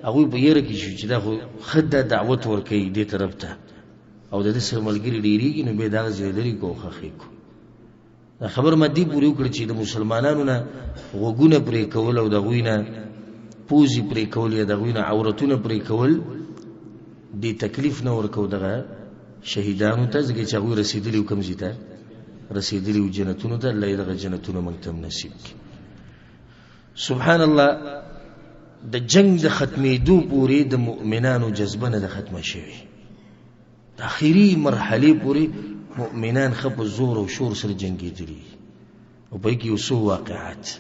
هغوی په یره کې شو چې دا خو ښه دا دعوت ورکوي دې طرف ته، او د ده سره ملګري ډېرېږي، نو بیا دغه ځای لرې کړو او ښخ یې کړو. دا خبر ما دې پورې وکړه چې د مسلمانانو نه غوږونه پرې کول او د هغوی نه پوزې پرې کول یا د هغوی نه عورتونه پرې کول دې تکلیف نه ورکو دغه شهیدانو ته، ځکه چې هغوی رسېدلي وو کوم ځای ته؟ رسېدلي وو جنتونو ته. الله یې دغه جنتونه موږ ته هم نصیب کړي. سبحان الله، د جنگ د ختمېدو پورې د مؤمنانو جذبه نه ده ختمه شوې. د اخري مرحلې پورې مؤمنان ښه په زور او شور سره جنګېدلي، او په کې یو څو واقعات.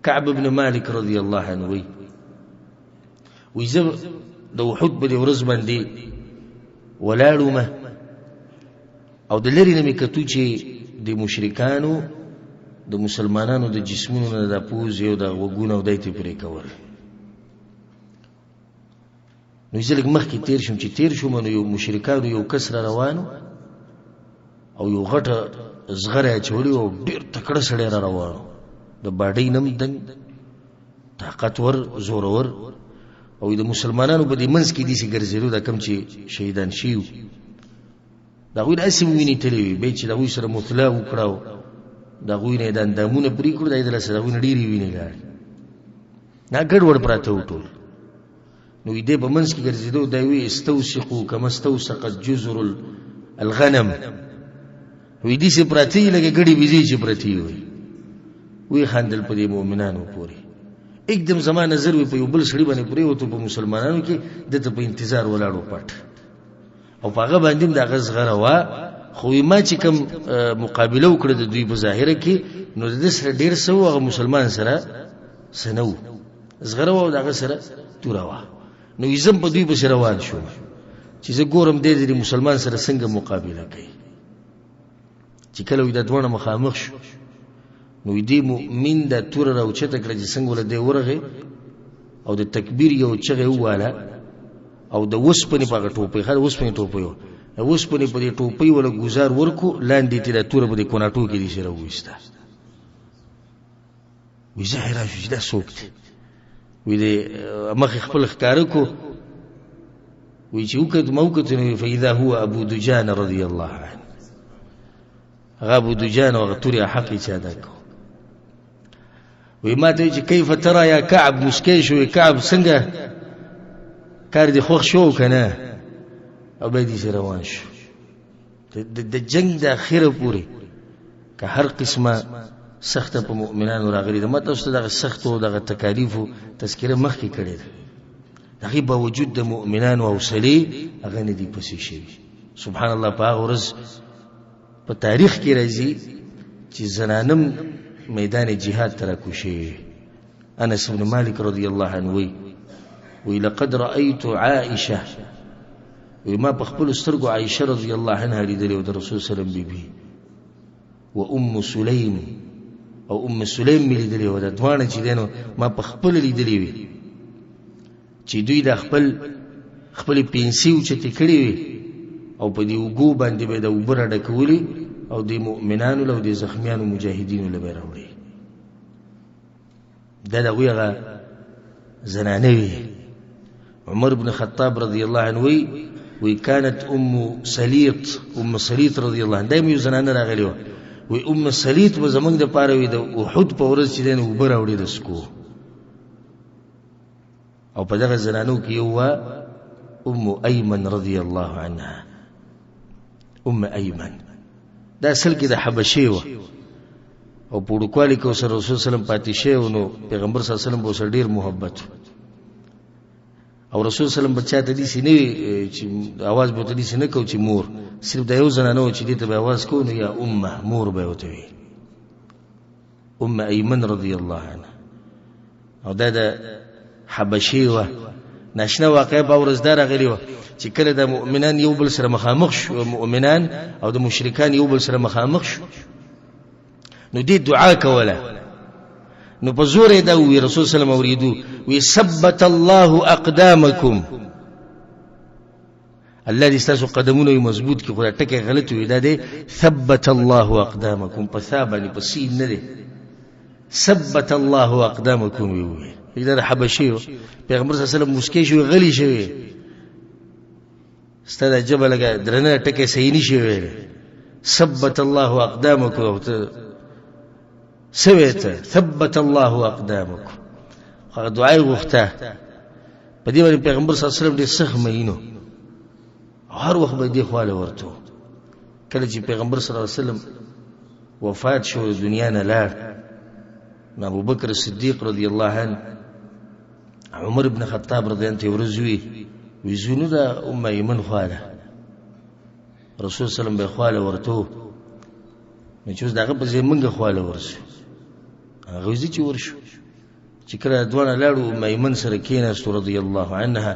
کعب بن مالک رضی الله عنه وایي، وایي زه د احد په دې ورځ باندې ولاړ وم او د لرې نه مې کتو چې د مشرکانو د مسلمانانو د جسمونو نه د پوزې او د غوږونه او دی ترې پرې کول. نو زه لږ مخکې تېر شوم، چې تېر شوم نو یو مشرکانو یو کس را روان او یو غټه زغره یې اچولې او ډېر تکړه سړی را روان و، د باډۍ نه هم دنګ، طاقتور، زورور، او د مسلمانانو په دې منځ کې داسې ګرځېدو دا کوم چې شهیدان شوي وو، د هغوی نه هسې وینې تللې وې، بیا چې د هغوی سره مثله وکړه او د هغوی نه یې د اندامونه پرې کړو، د هغې د لاسه د هغوی نه ډېرې وینې لاړې، دا ګډوډ پراته وو ټول. نو دې په منځ کې ګرځېدو، دا وی استوثقو کما استوثقت جزر الغنم، وی دې سي پراته لکه ګډي بيزي چې پرتې وي. وی خندل په دې مؤمنانو پورې. اکدم زما نظر وی په یو بل سړي باندې پرېوتو په مسلمانانو کې، ده ته په انتظار ولاړو پټ، او په هغه باندې هم د هغه زغره وه. خو ما چې کوم مقابله وکړه د دوی په ظاهره کې، نو د ده سره ډېر څه وو، هغه مسلمان سره څه نه وو، زغره وه او د هغه سره توره وه. نو زه هم په دوی پسې روان شوم چې زه ګورم دی د مسلمان سره څنګه مقابله کوي. چې کله وي دا دواړه مخامخ شو، نو دې مؤمن دا توره راوچته کړه چې څنګه له دی ورغی او د تکبیر یو چغه وواله، او د وسپنې په هغه ټوپۍ، ښه د وسپنې ټوپۍ وه، د وسپنې په دې ټوپۍ وله ګوزار ورکو، لاندې ترې دا توره په دې کوناټو کې داسې راوویسته. وایي زه حیران شوم چې دا څوک دی. وایي د مخې خپل ښکاره کړو، وایي چې وکت ما وکتل، نو فاذا هو ابو دجان رضی الله عنه، هغه ابو دجان او هغه تورې حق یې چې ادا کړو. وایي ما ته وایي چې کیف ترا یا کعب، مسکی شو، کعب څنګه کار دې خوښ شو که نه؟ او بیا داسې روان شو د جنګ د اخره پورې. که هر قسمه سخته په مؤمنانو راغلي ده، ما تاسو ته دغه سختو دغه تکالیفو تذکره مخکې کړې ده، د هغې باوجود د مؤمنانو حوصلې هغه نه دي پسې شوي. سبحان الله، په هغه ورځ په تاریخ کې راځي چې زنانم میدان جهاد ته راکوشي. انس بن مالک رضی الله عنه وی، وی لقد رأيت عائشه، وی ما په خپلو سترګو عائشه رضی الله عنها لیدلې او د رسول صلی الله علیه وسلم بیبي، و ام سلیم، او ام سلیم مې لیدلې وه. دا دواړه چې دی نو ما په خپله لیدلې وې چې دوی دا خپل خپلې پنسې اوچتې کړې وې او په دې اوږو باندې به یې د اوبه راډکولې او د مؤمنانو له او د زخمیانو مجاهدینو له به یې راوړې. دا د هغوی هغه زنانه وې. عمر بن خطاب رضی الله عنه وی، وی كانت ام سليط، ام سليط رضی الله عنها، دا یو زنانه راغلی وه. وی ام سليط به زمونږ دپاره وی د احد په ورځ چې دی نو اوبه راوړي د سکو. او په دغه زنانو کې یو وه ام ایمن رضی الله عنها. ام ایمن دا اصل کې د حبشې وه او په وړوکوالي کې ورسره رسول صلی الله علیه وسلم پاتې شوی و، نو پیغمبر صلی الله علیه وسلم به ورسره ډېر محبت و. او رسول صلی الله علیه وسلم به چاته داسې نه وي چې اواز به ورته داسې نه کو چې مور، صرف دا یو زنانه وه چې دې ته به اواز کو، نو یا امه مور به یې ورته ویل، ام ایمن رضی الله عنها. او دا د حبشې وه. ناشنا واقعه په ورځ دا راغلې وه چې کله د مؤمنان یو بل سره مخامخ شو، مؤمنان او د مشرکان یو بل سره مخامخ شو، نو دې دعا کوله. نو په زور یې دا ووی، رسول صلی الله علیه وسلم اورېدو، وی ثبت الله اقدامکم، الله دې ستاسو قدمونه یې مضبوط کړي. خو دا ټکی غلط وي، دا دی ثبت الله اقدامکم، په ثا باندې، په سین نه دی، ثبت الله اقدامکم یې ووی. دا د حبشي پیغمبر صلی الله علیه وسلم موسکی شوی، غلی شوی، ستا دا ژبه لږه درنه، ټکی صحیح نه شي ویلی. ثبت الله اقدامکم ته څه وې ته؟ ثبت الله اقدامکم، هغه دعا یې غوښته. په دې باندې پیغمبر صلی الله علیه وسلم ډېر سخت مئین و، هر وخت به دې خواله ورته. کله چې پیغمبر صلی الله علیه وسلم وفات شو، د دنیا نه لاړ، نو ابوبکر صدیق رضی الله عنه عمر ابن خطاب رضی الله عنه ته ورځ وي، وي ځو نو د ام ایمن خواله، رسول صلی الله علیه وسلم به خواله ورته، نو چې اوس د هغه په ځای موږ خواله ورشو. هغه وځي چې ورشو، چې کله دواړه لاړو، ام ایمن سره کېناستو رضی الله عنها،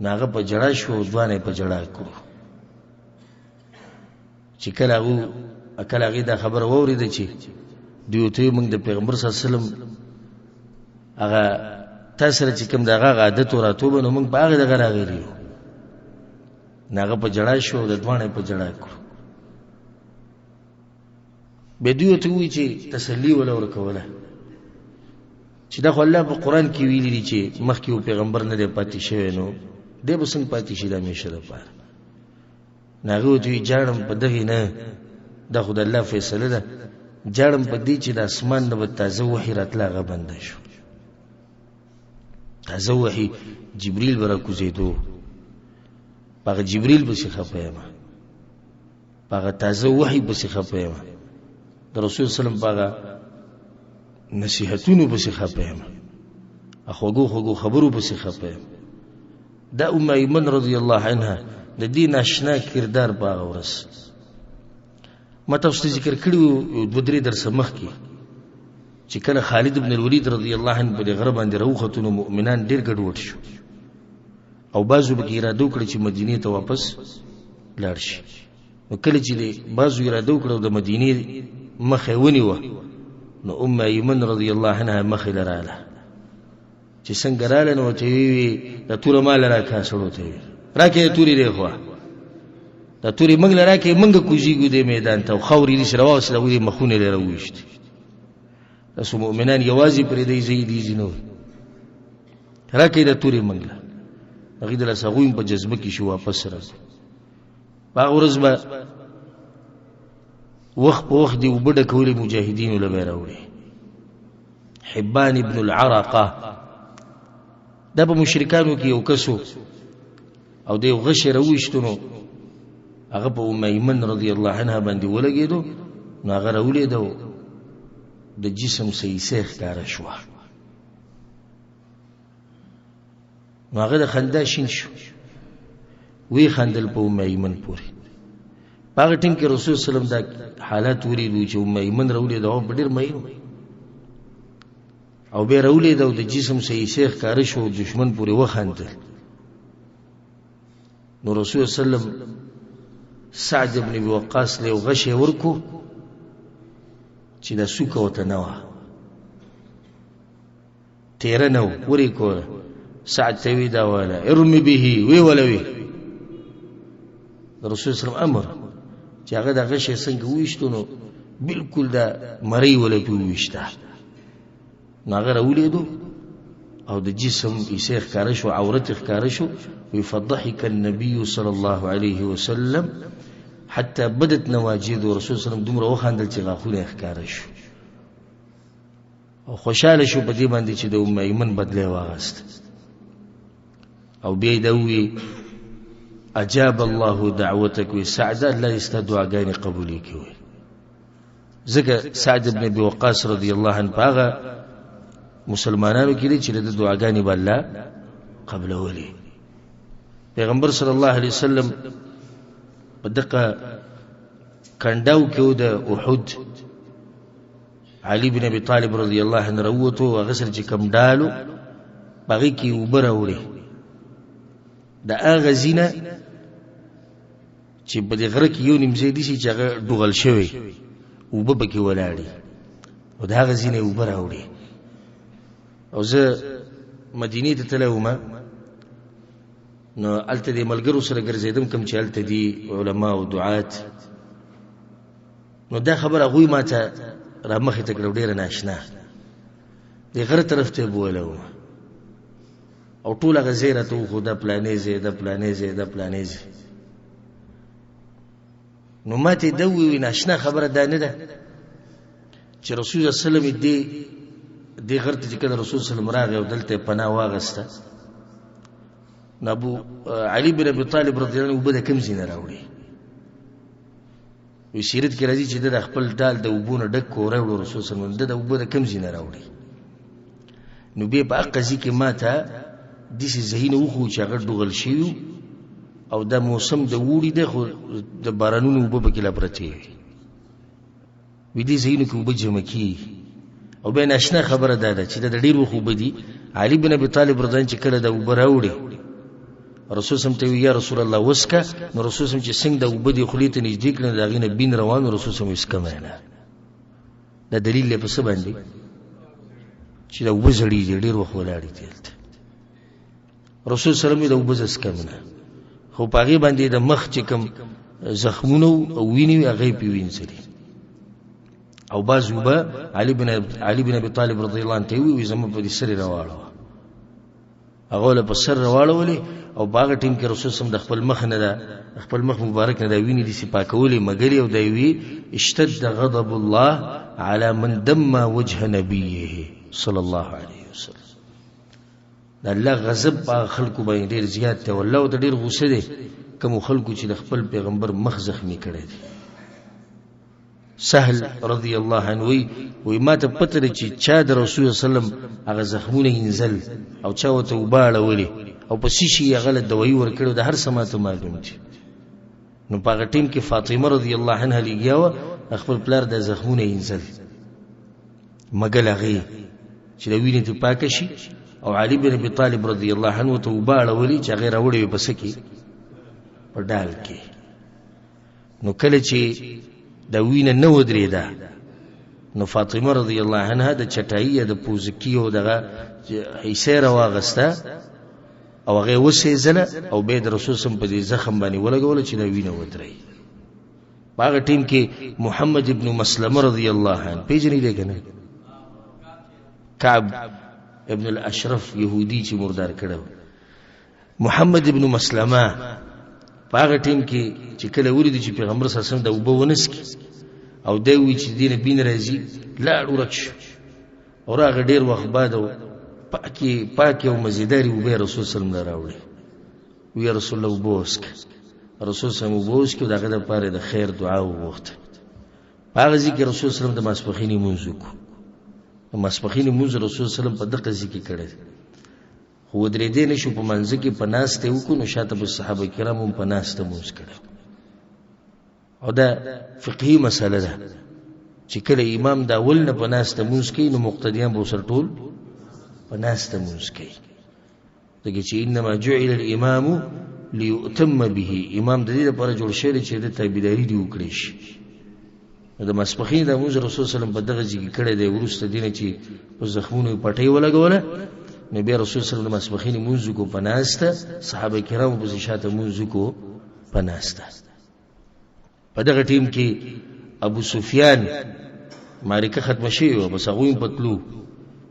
نو هغه په ژړا شو، دواړه یې په ژړا کړو. چې کله هغو کله هغې دا خبره واورېده چې دوی ورته وایي موږ د پیغمبر صلی الله علیه وسلم هغه تا سره چې کوم د هغه عادت و راتو به، نو موږ په هغې دغه راغلي یو. نو هغه په ژړا شو او د دواړه یې په ژړا کړو. بیا دوی ورته ووایي چې تسلي وله ورکوله چې دا خو الله په قرآن کې ویلي دي چې مخکې یو پیغمبر نه دی پاتې شوی، نو دی به څنګه پاتې شي د همیشه دپاره؟ نو هغې ورته وایي ژاړم په دغې نه، دا خو د الله فیصله ده، ژاړم په دې چې د اسمان نه به تازه وحي راتله، هغه بنده شو. تازه وحي جبریل به راکوزېدو، په هغه جبریل پسې خفه یم، په هغه تازه وحي پسې خفه یم، د رسول صلی الله علیه وسلم په هغه نصیحتونو پسې خفه یم، خوږو خوږو خبرو پسې خفه یم. دا ام ایمن رضی الله عنها د دې ناشنا کردار په هغه ورځ ما تاسو ته ذکر کړي وو دوه درې درسه مخکې، چې کله خالد بن الولید رضی الله عنه په دې غره باندې راوختو، نو مؤمنان ډېر ګډوډ شو او بعضو پکې اراده وکړه چې مدینې ته واپس لاړ شي. نو کله چې بعضو اراده وکړه او د مدینې مخه یې ونیوه، نو ام ایمن رضی الله عنها مخې له راله، چې څنګه راله نو ورته یې وویل دا توره ماله راکړه، سړو ته یې راکړه دا تورې دی خوا، دا تورې موږ له راکړې، موږ کوزېږو دې میدان ته، او خاورې دې سره واخیستله، هغوی دې مخونه یې راوویشتې. تاسو مؤمنان یوازې پرېږدئ، ځئ دي ځي نور راکړئ دا تورې موږ له. هغوی د لاسه هغوی هم په جذبه کې شو، واپس راځو. په هغه ورځ به وخت په وخت دې اوبه ډکولې مجاهدینو له به یې راوړې. حبان ابن العرقه دا په مشرکانو کې یو کس او د یو غشی راوویشتو، نو هغه په ام ایمن رضی الله عنها باندې ولګېدو، نو هغه راولېده او د جسم څه حصه ښکاره شوه، نو هغه د خندا شین شو، وی خندل په ام ایمن پورې. په هغه ټیم کې رسول صلی الله علیه وسلم دا حالت ولیدو چې ام ایمن راولېده او په ډېر مین او بیا راولېده او د جسم څه حصې ښکاره شو، دښمن پورې وخندل. نو رسول صلی الله علیه وسلم سعد بن ابي وقاص له یو غشی ورکو چې دا سوکه ورته نه وه، تیره نه وری کوله. سعد ته وی دا والا ارمی به وی ولوي، د رسول صلی الله امر چې هغه د غشې څنګه وویشتو، نو بالکل دا مری ولا په وویشته، نو هغه راولېدو او د جسم یې ښکاره شو، عورت یې ښکاره شو. وی فضحك النبي صلی الله علیه وسلم حتى بدت نواجذ، رسول صلی الله علیه وسلم دومره وخندل چې غاښونه یې ښکاره شو او خوشاله شو په دې باندې چې د ام ایمن بدله واغست. او بیا یې دا ووی اجاب الله دعوتک، وی سعده الله دې ستا دعاګانې قبولې کړي. وی ځکه سعد بن ابي وقاص رضی الله عنه په هغه مسلمانانو کې دی چې د دعاګانې به الله قبلولې. پیغمبر صلی الله علیه وسلم په دقه کنډاو کې د احد علی بن ابي طالب رضی الله عنه راووتو، هغه سره چې کوم ډالو په هغې کې اوبه راوړې، د هغه ځینه چې په دې غره کې یو نیم ځای داسې چې هغه ډوغل شوی، اوبه پکې ولاړې. او د هغه ځای نه یې اوبه راوړې. او زه مدینې ته تللی وم، نو هلته د ملګرو سره ګرځېدم کوم چې هلته دي علما او دعات. نو دا خبره هغوی ما ته رامخې ته کړه، ډېره ناشنا د غره طرف ته یې بولی وم، او ټول هغه ځای راته وښود، دا پلانې ځای، دا پلانې ځای، دا پلانې ځای. نو ما ته دا وویل، ناشنا خبره دا نه ده چې رسول الله صلی الله علیه وسلم دې غر ته چې کله رسول صلی الله علیه وسلم راغی او دلته یې پناه واخیسته، نو ابو علي بن ابي طالب رضی الله عنه اوبه د کوم ځای نه راوړې؟ وی سیرت کې راځي چې ده د خپل ډال د اوبو نه ډک کړو، راوړو رسول صلی الله علیه وسلم، ده د اوبه د کوم ځای نه راوړې؟ نو بیا په هغه ځای کې ما ته داسې ځایونه وښوو چې هغه ډوغل شوي او دا موسم د اوړي دی، خو د بارانونو اوبه پکې لا پرتې وي. وي دې ځایونو کې اوبه جمع کېږي. او بیا ناشنا خبره دا ده چې دا د ډېر وخت اوبه دي. علي بن ابي طالب رضی الله عنه چې کله دا اوبه راوړې، رسول سم ته یا رسول الله وسکه، نو رسول سم چې څنګه دا اوبه دې خولې ته نږدې کړې، نو د هغې نه بین روان، رسول سم وسکه نه. دا دلیل دی په څه باندې چې دا اوبه زړې دي، ډېر وخت ولاړې دي هلته. رسول صلی الله علیه وسلم دا اوبه زه څکم نه، خو په هغې باندې د مخ چې کوم زخمونه او وینې وي هغه یې پرې وینځلې. او بعض اوبه علي بن ابي طالب رضی الله عنه ته وویل، زما په دې سر یې راواړوه. هغه له په سر راواړولې، او په هغه ټیم کې رسول سم د خپل مخ نه ده، خپل مخ مبارک نه دا وینې داسې پاکولې مګلې، او دا یې وی اشتد غضب الله على من دم وجه نبیه صلی الله علیه وسلم. د الله غضب په هغه خلکو باندې ډېر زیات دی، او الله ورته ډېر غوسه دی کومو خلکو چې د خپل پیغمبر مخ زخمي کړی دی. سهل رضی الله عنه وی، وی ما ته پته ده چې چا د رسول الله صلی الله علیه وسلم هغه زخمونه اینځل او چا ورته اوبه اړولې او په څه شي یې هغه له دوایي ورکړې، د هر څه ما ته معلوم دي. نو په هغه ټیم کې فاطمه رضی الله عنها لګیا وه خپل پلار د زخمونه اینځل، مګل هغې چې د وینې ترې پاکه شي، او علي بن ابي طالب رضی الله عنه ورته اوبه اړولې چې هغې راوړې وې په څه کې؟ په ډال کې. نو کله چې دا وینه نه ودرېده، نو فاطمه رضی الله عنها د چټایي یا د پوزکي او دغه حصه راواغسته او هغه یې وسېځله او بیا د رسول سم په دې زخم باندې ولګوله چې دا وینه ودرېي. په هغه ټیم کې محمد ابن مسلمه رضی الله عنه پېژنې دی که نه؟ کعب ابن الاشرف یهودي چې مردار کړی، محمد ابن مسلمه په هغه ټیم کې چې کله ولید چې پیغمبر صلی الله علیه وسلم د اوبه ونسکي او دی وی چې دینه بین راځي، لاړ ورک شو، او راغی ډېر وخت بعد پاکې پاکې او مزیدارې اوبه رسول صلی الله علیه وسلم له راوړې. وی یا رسول الله اوبه وڅښه. رسول صلی الله علیه وسلم اوبه وڅښې او د هغه دپاره د خیر دعا وغوښته. په هغه ځای کې رسول صلی الله علیه وسلم د ماسپښینې لمونځ وکړو. د ماسپښینې لمونځ رسول صلی الله علیه وسلم په دغه ځای کې کړی دی، خو ودرېدی نه شو، په منځ کې په ناسته یې وکړو، نو شاته به صحابه کرام هم په ناسته لمونځ کړی. او دا فقهي مسله ده چې کله امام د اول نه په ناسته لمونځ کوي، نو مقتدیان به ورسره ټول په ناسته لمونځ کوي، ځکه چې انما جعل الامام لیؤتم به، امام د دې لپاره جوړ شوی دی چې د تابعداري دې وکړی شي. نو د ماسپښین د لمونځ رسول صلی الله علیه وسلم په دغه ځای کې کړی دی. وروسته دې نه چې په زخمونو یې پټۍ ولګوله، نو بیا رسول صلی الله علیه وسلم د ماسپښین لمونځ وکړو په ناسته، صحابه کرامو پسې شاته لمونځ وکړو په ناسته. په دغه ټیم کې ابو سفیان معرکه ختمه شوې وه، بس هغوی هم په تلو.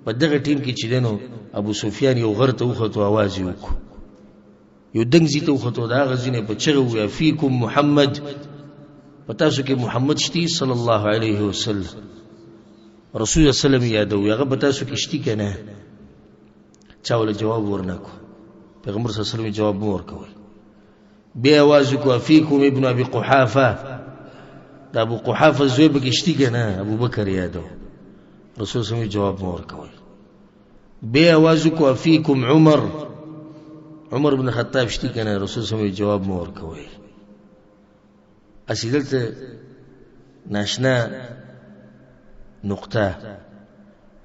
په دغه ټیم کې چې دی نو ابو سفیان یو غر ته وختو، اواز یې وکړو، یو دنګ ځای ته وختو، د هغه ځای نه په چغه وویل، فیکم محمد، په تاسو کې محمد شتي صلی الله علیه وسلم. رسول الله صلی الله علیه وسلم یادوي، هغه په تاسو کې شتي که نه؟ چا وله جواب ورنه کړو، پیغمبر صلی الله علیه وسلم جواب مه ورکوئ. بیا اواز وکړو، فیکم ابن ابي قحافه، د ابو قحافه زوی پکې شتي که نه؟ ابوبکر یادو، رسول صلی الله علیه وسلم جواب مه ورکوئ. بیا اواز وکړو، فیکم عمر، عمر بن خطاب شتي که نه؟ رسول صلی الله علیه وسلم جواب مه ورکوئ. هسې دلته ناشنا نقطه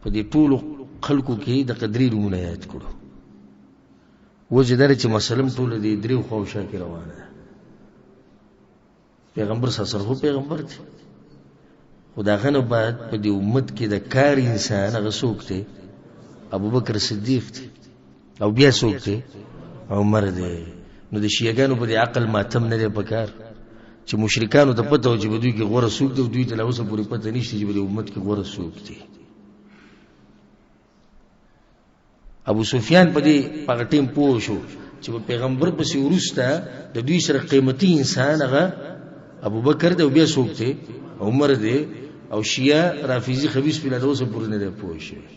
په دې ټولو خلکو کې د قدرې نومونه یاد کړو. وجه دا ده چې مسلم ټوله دې دریو خواو شا کې روانه ده. پیغمبر صلی الله علیه وسلم پیغمبر دی، خو د هغه نه بعد په دې امت کې د کار انسان هغه څوک دی؟ ابوبکر صدیق دی. او بیا څوک دی؟ عمر دی. نو د شیعهګانو په دې عقل ماتم نه دی پکار چې مشرکانو ته پته و چې په دوی کې غوره څوک دی، او دوی ته لا اوسه پورې پته نشته چې په دې امت کې غوره څوک دی. ابو سفیان په دې په هغه ټیم پوه شو چې په پیغمبر پسې وروسته د دوی سره قیمتي انسان هغه ابوبکر دی، او بیا څوک دی؟ عمر دی. او شیعه رافضي خبیث پرې لا د اوسه پورې نه دی پوه شوی،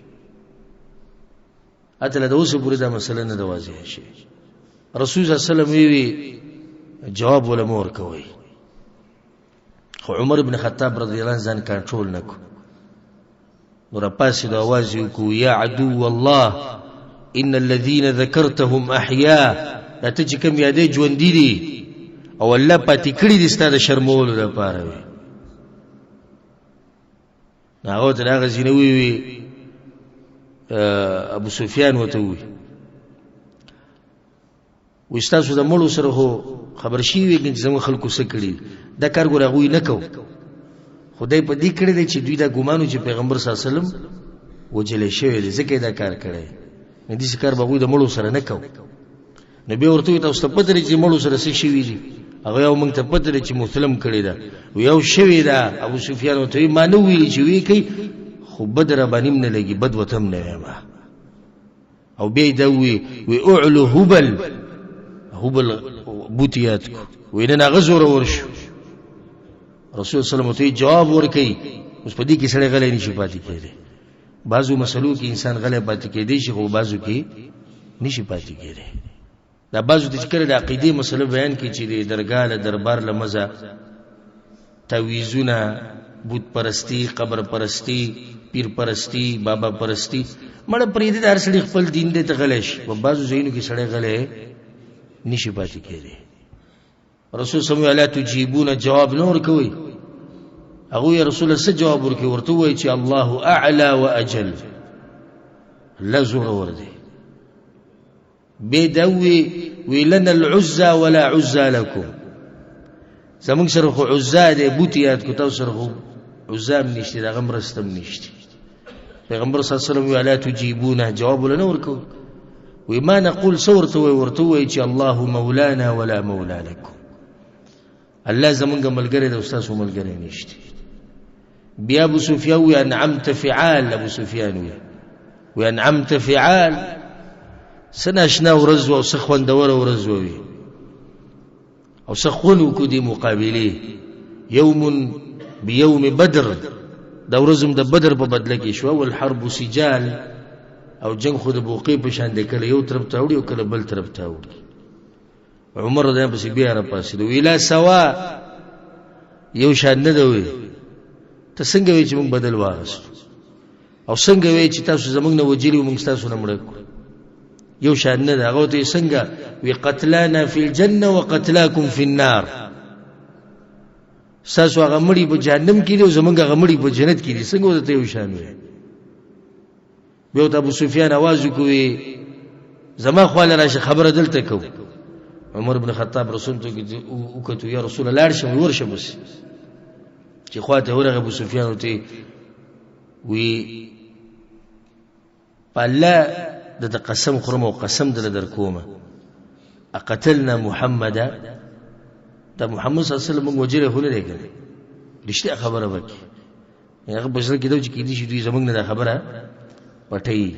حتی لا د اوسه پورې دا مسله نه ده واضحه شوې. رسول صلی الله علیه وسلم وی جواب وله مه ورکوئ. خو عمر بن خطاب رضی الله عنه ځان کنټرول نه کړو، نو راپاڅېدو، اواز یې وکړو، یا عدو الله ان الذین ذکرتهم احیا، دا ته چې کوم یادې ژوندي دي او الله پاتې کړي دي ستا د شرمولو لپاره وي. نو هغه ورته د هغه ځینې ووي، ابو سفیان ورته ووي، وایي ستاسو د مړو سره خو خبر شوي وي چې زموږ خلکو څه کړي، دا کار ګوره هغوی نه کوو، خو دی په دې کړی دی چې دوی دا ګمان و چې پیغمبر صلی الله علیه وسلم وژلی شوی دی، ځکه یې دا کار کړی، نو داسې کار به هغوی د مړو سره نه کوو. نو بیا ورته وایي تاسو ته پته دی چې مړو سره څه شوي دي؟ هغه یو موږ ته پته دی چې مسلم کړې ده، یو شوې ده. ابو سفیان ورته وایي ما نه ویلي چې ویې کوي، خو بد راباندې هم نه لګي، بد ورته هم نه وایم. او بیا یې دا ووی، وی اعلو هبل، هبل بوت یاد کو، وی نن هغه زورور شو. رسول صلی الله علیه وسلم جواب ورکوي. اوس په دې کې سړی غلی نشي پاتې کېدی. بعضو مسلو کې انسان غلی پاتې کېدی شي، خو بعضو کې نشي پاتې کېدی. دا بعضو ته چې کله د عقیدې مسله بیان کړي چې د درګاه له دربار له مزه تعویذونه، بت پرستی، قبر پرستی، پیر پرستی، بابا پرستی، مړه پرېږدي، د هر سړي خپل دین دی، ته غلی شي. په بعضو ځایونو کې سړی غلی نشي پاتې کېدی. رسول صلی الله علیه تجیبون، جواب نه ورکوي. هغوی یا رسول الله څه جواب ورکوي؟ ورته ووایي چې الله اعلی و اجل، الله زورور دی. بیا دا ووایي، وی لنا العزا ولا عزا لکم، زموږ سره خو عزا دی، بوت یاد کړو، تاسو سره خو عزا هم نشته، د هغه مرسته هم نشته. پیغمبر صلی الله علیه وسلم وی الا تجیبونه، جواب وله نه ورکوي. وی ما نقول، څه ورته وایي؟ ورته ووایي چې الله مولانا ولا مولا لکم، الله زمونږ ملګری دی او ستاسو ملګری نشته. بیا ابو سفیان وی انعمت فعال، ابو سفیان وی وی انعمت فعال، څه ناشنا ورځ وه او څه خوندوره ورځ وه وي او څه خوند وکړو دې مقابلې. یوم بیوم بدر، دا ورځ هم د بدر په بدله کې شوه. والحرب سجال، او جنګ خو د بوقې په شان دی، کله یو طرف ته اوړي او کله بل طرف ته اوړي. عمر رضی الله پسې بیا راپاڅېدو، وی لا سوا، یو شان نه دی. وی ته څنګه وی چې موږ بدل واخیستو، او څنګه وی چې تاسو زموږ نه وژلي وو، موږ ستاسو نه مړه کړو؟ یو شان نه ده. هغه ورته څنګه وی قتلانا فی الجنه وقتلاکم فی النار، ستاسو هغه مړي په جهنم کې دي او زموږ هغه مړي په جنت کې دي، څنګه ورته یو شان وی؟ بیا ورته ابو سفیان اواز وکړو، زما خواله راشه، خبره دلته کوو. عمر بن خطاب رسول ته وکتو، یا رسول الله لاړ شم، ورشه بس. چې خواته ورغی ابو سفیان ورته وی په الله د قسم خورم او قسم دله در کومه، اقتلنا محمدا، دا محمد صلی الله علیه وسلم موږ وژلی خو نه دی که نه؟ رښتیا خبره وکړي. هغه په زړه کې دا چې کېدای شي دوی زموږ نه دا خبره پټوي.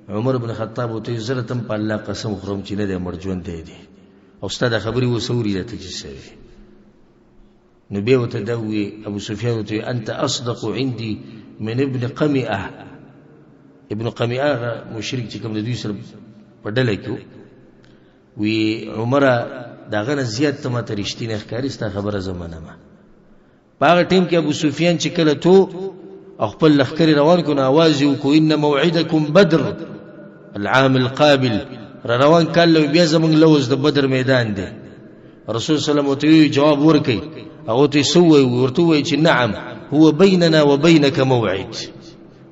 عمر بن خطاب ورته وایي زه راته هم په الله قسم خورم چې نه دی مړ، ژوندی دی، او ستا دا خبرې اوس اوري راته چې څه وي. نو بیا ورته دا ووایي، ابو سفیان ورته وایي انت اصدق عندي من ابن قمئه. ابن قمئه هغه مشرک چې کوم د دوی سره په ډله کې وي، عمره د هغه نه زیات ته ماته رښتینی ښکاري، ستا خبره زه منم. په هغه ټیم کې ابو سفیان چې کله تو او خپل لښکر روان کړو، نو اواز یې وکړو ان موعدکم بدر العام القابل، را روان کال له بیا زمونږ لوز د بدر میدان دی. رسول صلی الله علیه وسلم ورته وویل جواب ورکړئ. هغه ورته څه ووایي؟ ورته ووایي چې نعم هو بیننا وبینک موعد.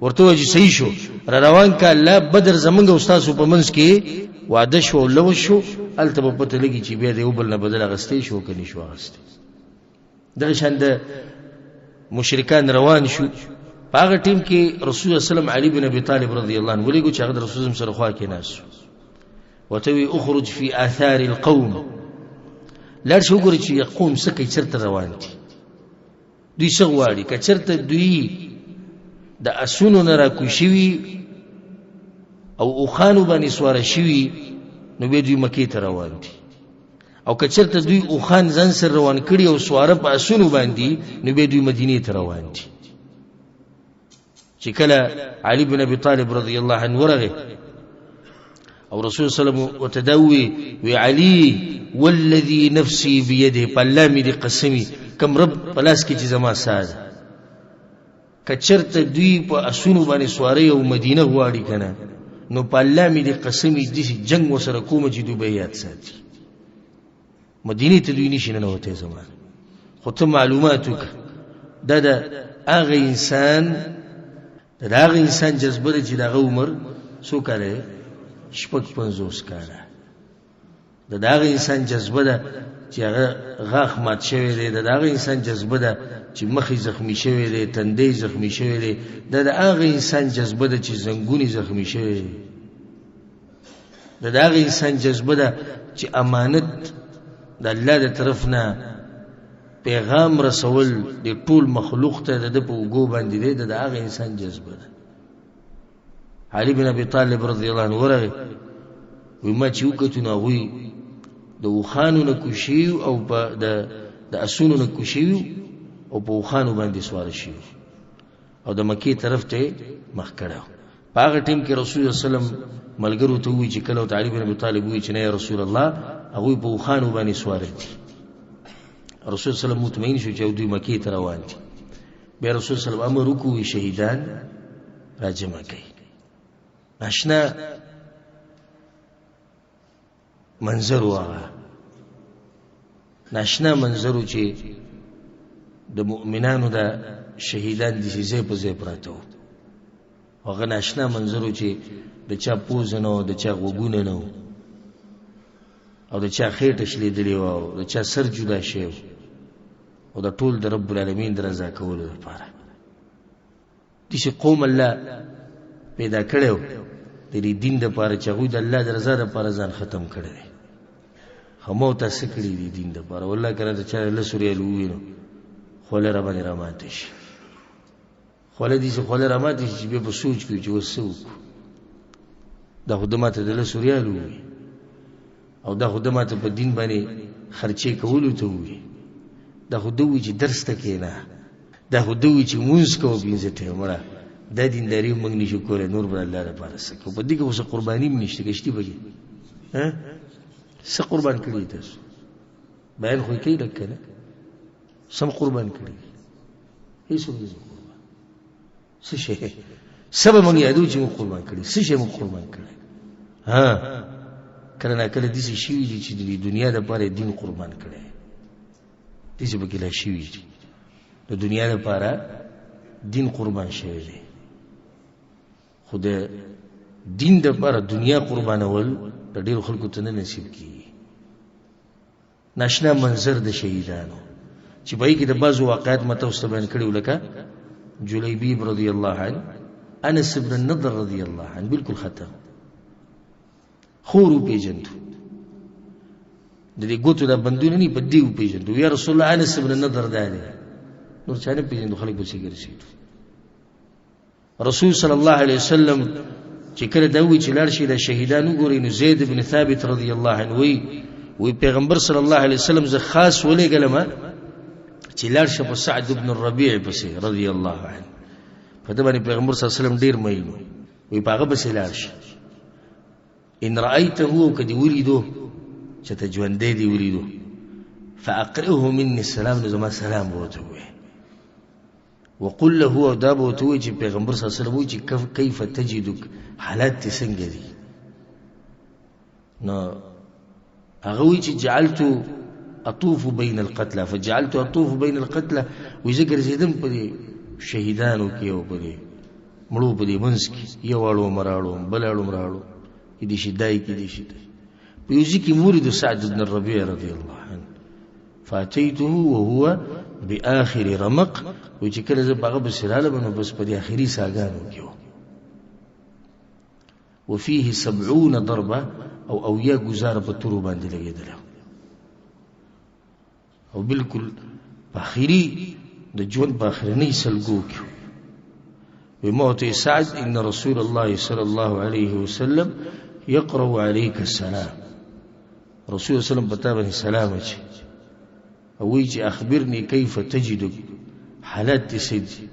ورته ووایي چې صحیح شو، را روان کال له بدر زمونږ او ستاسو په منځ کې وعده شو او لوز شو، هلته به پته لګي چې بیا د یو بل نه بدل اخیستی شو که نه شو اخیستی. دغه شان د مشرکان روان شو، په هغه ټیم کې رسول الله صلی الله علیه وسلم علي بن ابي طالب رضی الله عنه ولېږو چې هغه د رسول الله سره خوا کې ناست و، ورته وایي اخرج فی آثار القوم، لاړ شه وګوره چې قوم څه کوي، چېرته روان دي، دوی څه غواړي. که چېرته دوی د اسونو نه راکوز شوي او اوښانو باندې سواره شوي نو بیا دوی مکې ته روان دي، او که چېرته دوی اوښان ځان سره روان کړي او سواره په اسونو باندې نو بیا دوی مدینې ته روان دي. چې کله علي بن ابي طالب رضی الله عنه ورغی او رسول صلی الله علیه وسلم ورته دا ووی، وی علي والذي نفسي بيده، په الله مې دې قسمي کوم رب په لاس کې چې زما ساه ده، که چېرته دوی په اسونو باندې سواري او مدینه غواړي که نه نو په الله مې دې قسمي داسې جنګ ورسره کوم چې دوی به یې یاد ساتي، مدینې ته دوی نشي ننوتی زما. خو ته معلومات وکړه. دا د هغه انسان، دا د هغه انسان جذبه ده چې د هغه عمر څو کاله دی؟ 56 کاله. دا د هغه انسان جذبه ده چې هغه غاښ مات شوی دی، دا د هغه انسان جذبه ده چې مخ یې زخمي شوی دی، تندی یې زخمي شوی دی، دا د هغه انسان جذبه ده چې زنګون یې زخمي شوی دی، دا د هغه انسان جذبه ده چې امانت د الله د طرف نه پیغام رسول د ټول مخلوق ته د ده په اوږو باندې دی، دا د هغه انسان جذبه ده. علي بن ابي طالب رضی الله عنه ورغی، وایي ما چې وکتو نو هغوی د اوښانو نه کوز شوي او په د اسونو نه کوز شوي او په اوښانو باندې سواره شوي او د مکې طرف ته یې مخ کړی. په هغه ټیم کې رسول الله صلی الله علیه وسلم ملګرو ته ووایي چې کله ورته علي بن ابي طالب ووایي چې نه یا رسول الله هغوی په اوښانو باندې سواره دي، رسول الله صلی الله علیه وسلم مطمئن شو چې دوی مکې ته روان دي. بیا رسول الله صلی الله علیه وسلم امر وکړو وایي شهیدان راجمع کړئ. ناشنا منظر و، هغه ناشنا منظر و چې د مؤمنانو د شهیدان داسې ځای په ځای پراته وو. هغه ناشنا منظر و چې د چا پوزه نه و، د چا غوږونه نه وو، او د چا خېټه شلېدلې وه، او د چا سر جدا شوی و، او د ټول د رب العالمین د رضا کولو لپاره داسې قوم الله پیدا کړی و د دې دین دپاره چې هغوی د الله د رضا دپاره ځان ختم کړی دی. خو ما او تا څه کړي دي دین دپاره؟ والله که راته چا لسو ریالو ووایي نو خوله راباندې راماته شي، خوله داسې خوله راماته شي چې بیا په سوچ کې چې اوس څه وکړو. دا خو ده ماته د لسو ریالو ووایي، او دا خو ده ماته په دین باندې خرچې کولو ته ووایي، دا خو ده ووایي چې درس ته کښېنه، دا خو ده ووایي چې لمونځ کوه پنځه ټایمه. مړه دا دینداري هم موږ نشو کولی، نور به الله دپاره څه کوو؟ په دې کې خو څه قرباني هم نشته، که شتي پکې څه قربان کړي تاسو؟ بیان خو یې کوي لږ که نه، څه هم قربان کړي؟ هېڅ هم نه قربان. څه شی څه به موږ یادو چې موږ قربان کړي؟ څه شی موږ قربان کړي؟ ها کله ناکله داسې شوي دي چې د دنیا دپاره یې دین قربان کړی، داسې پکې لا شوي دي، د دنیا دپاره دین قربان شوی دی. خو د دین دپاره دنیا قربانول د ډېرو خلکو ته نه نصیب کېږي. ناشنا منظر د شهیدانو چې په هغې کې د بعضو واقعات ما تاسو ته بیان کړي وو، لکه جلیبیب رضی الله عنه، انس بن النضر رضی الله عنه، بالکل ختم خور وپېژندو، د دې ګوتو دا بندونه نه په دې وپېژندو، یا رسول الله انس بن النضر دا دی، نور چا نه پېژندو، خلک پسې ګرځېدو. رسول صلی الله علیه وسلم چې کله دا ووایي چې لاړ شي د شهیدان وګورئ، نو زید بن ثابت رضی الله عنه وایي پیغمبر صلی الله علیه وسلم زه خاص ولېږلم چې لاړ شه په سعد بن الربیع پسې رضی الله عنه، په ده باندې پیغمبر صلی الله علیه وسلم ډېر مین و، وایي په هغه پسې لاړ شه. ان رأیته، او که دې ولیدو چې ته ژوندی دې ولیدو، فأقرئه مني السلام، نو زما سلام به ورته ووایې. وقل له، او دا به ورته ووایي چې پیغمبر صلی الله علیه وسلم وایي چې کیف تجدک، حالات دې څنګه دي؟ نو هغه وایي چې جعلت اطوف بین القتلى، فجعلت اطوف بین القتلى، وایي زه ګرځېدم په دې شهیدانو کې او په دې مړو په دې منځ کې، یو اړوم راړوم، بل اړوم راړوم، کېدای شي دای، کېدای شي دای. په یو ځای کې مې ولیدو سعد بن الربیع رضی الله عنه، فاتیته وهو بآخر رمق. وایي چې کله زه په هغه پسې رالم نو بس په دې اخري ساګانو کې وم. وفيه 70 ضربه او 70 ګزاره په تورو باندې لګېدله او بالکل په اخري د ژوند په اخرنۍ سلګو کې. بموت سعد إن رسول الله صلى الله عليه وسلم يقرأ عليك السلام. رسول الله صلى الله عليه وسلم بتابه سلام چې او وایي چې أخبرني كيف تجدك، حالات دې څه دي؟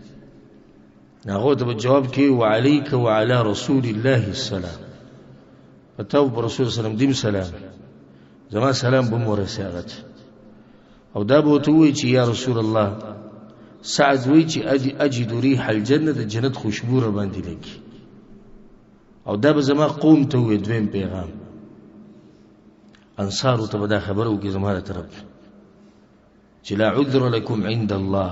هغه ته به جواب کوي وعليك وعلى رسول الله السلام. په تا او په رسول الله سلام دیم سلام، زما سلام به مو ورسي هغه ته. او دا به ورته ووایي چې یا رسول الله، سعد وایي چې أجد ريح الجنة، د جنت خوشبو را باندې لګي. او دا به زما قوم ته ووایي دویم پیغام، انصارو ته به دا خبره وکړي زما له طرف چې لا عذر لكم عند الله،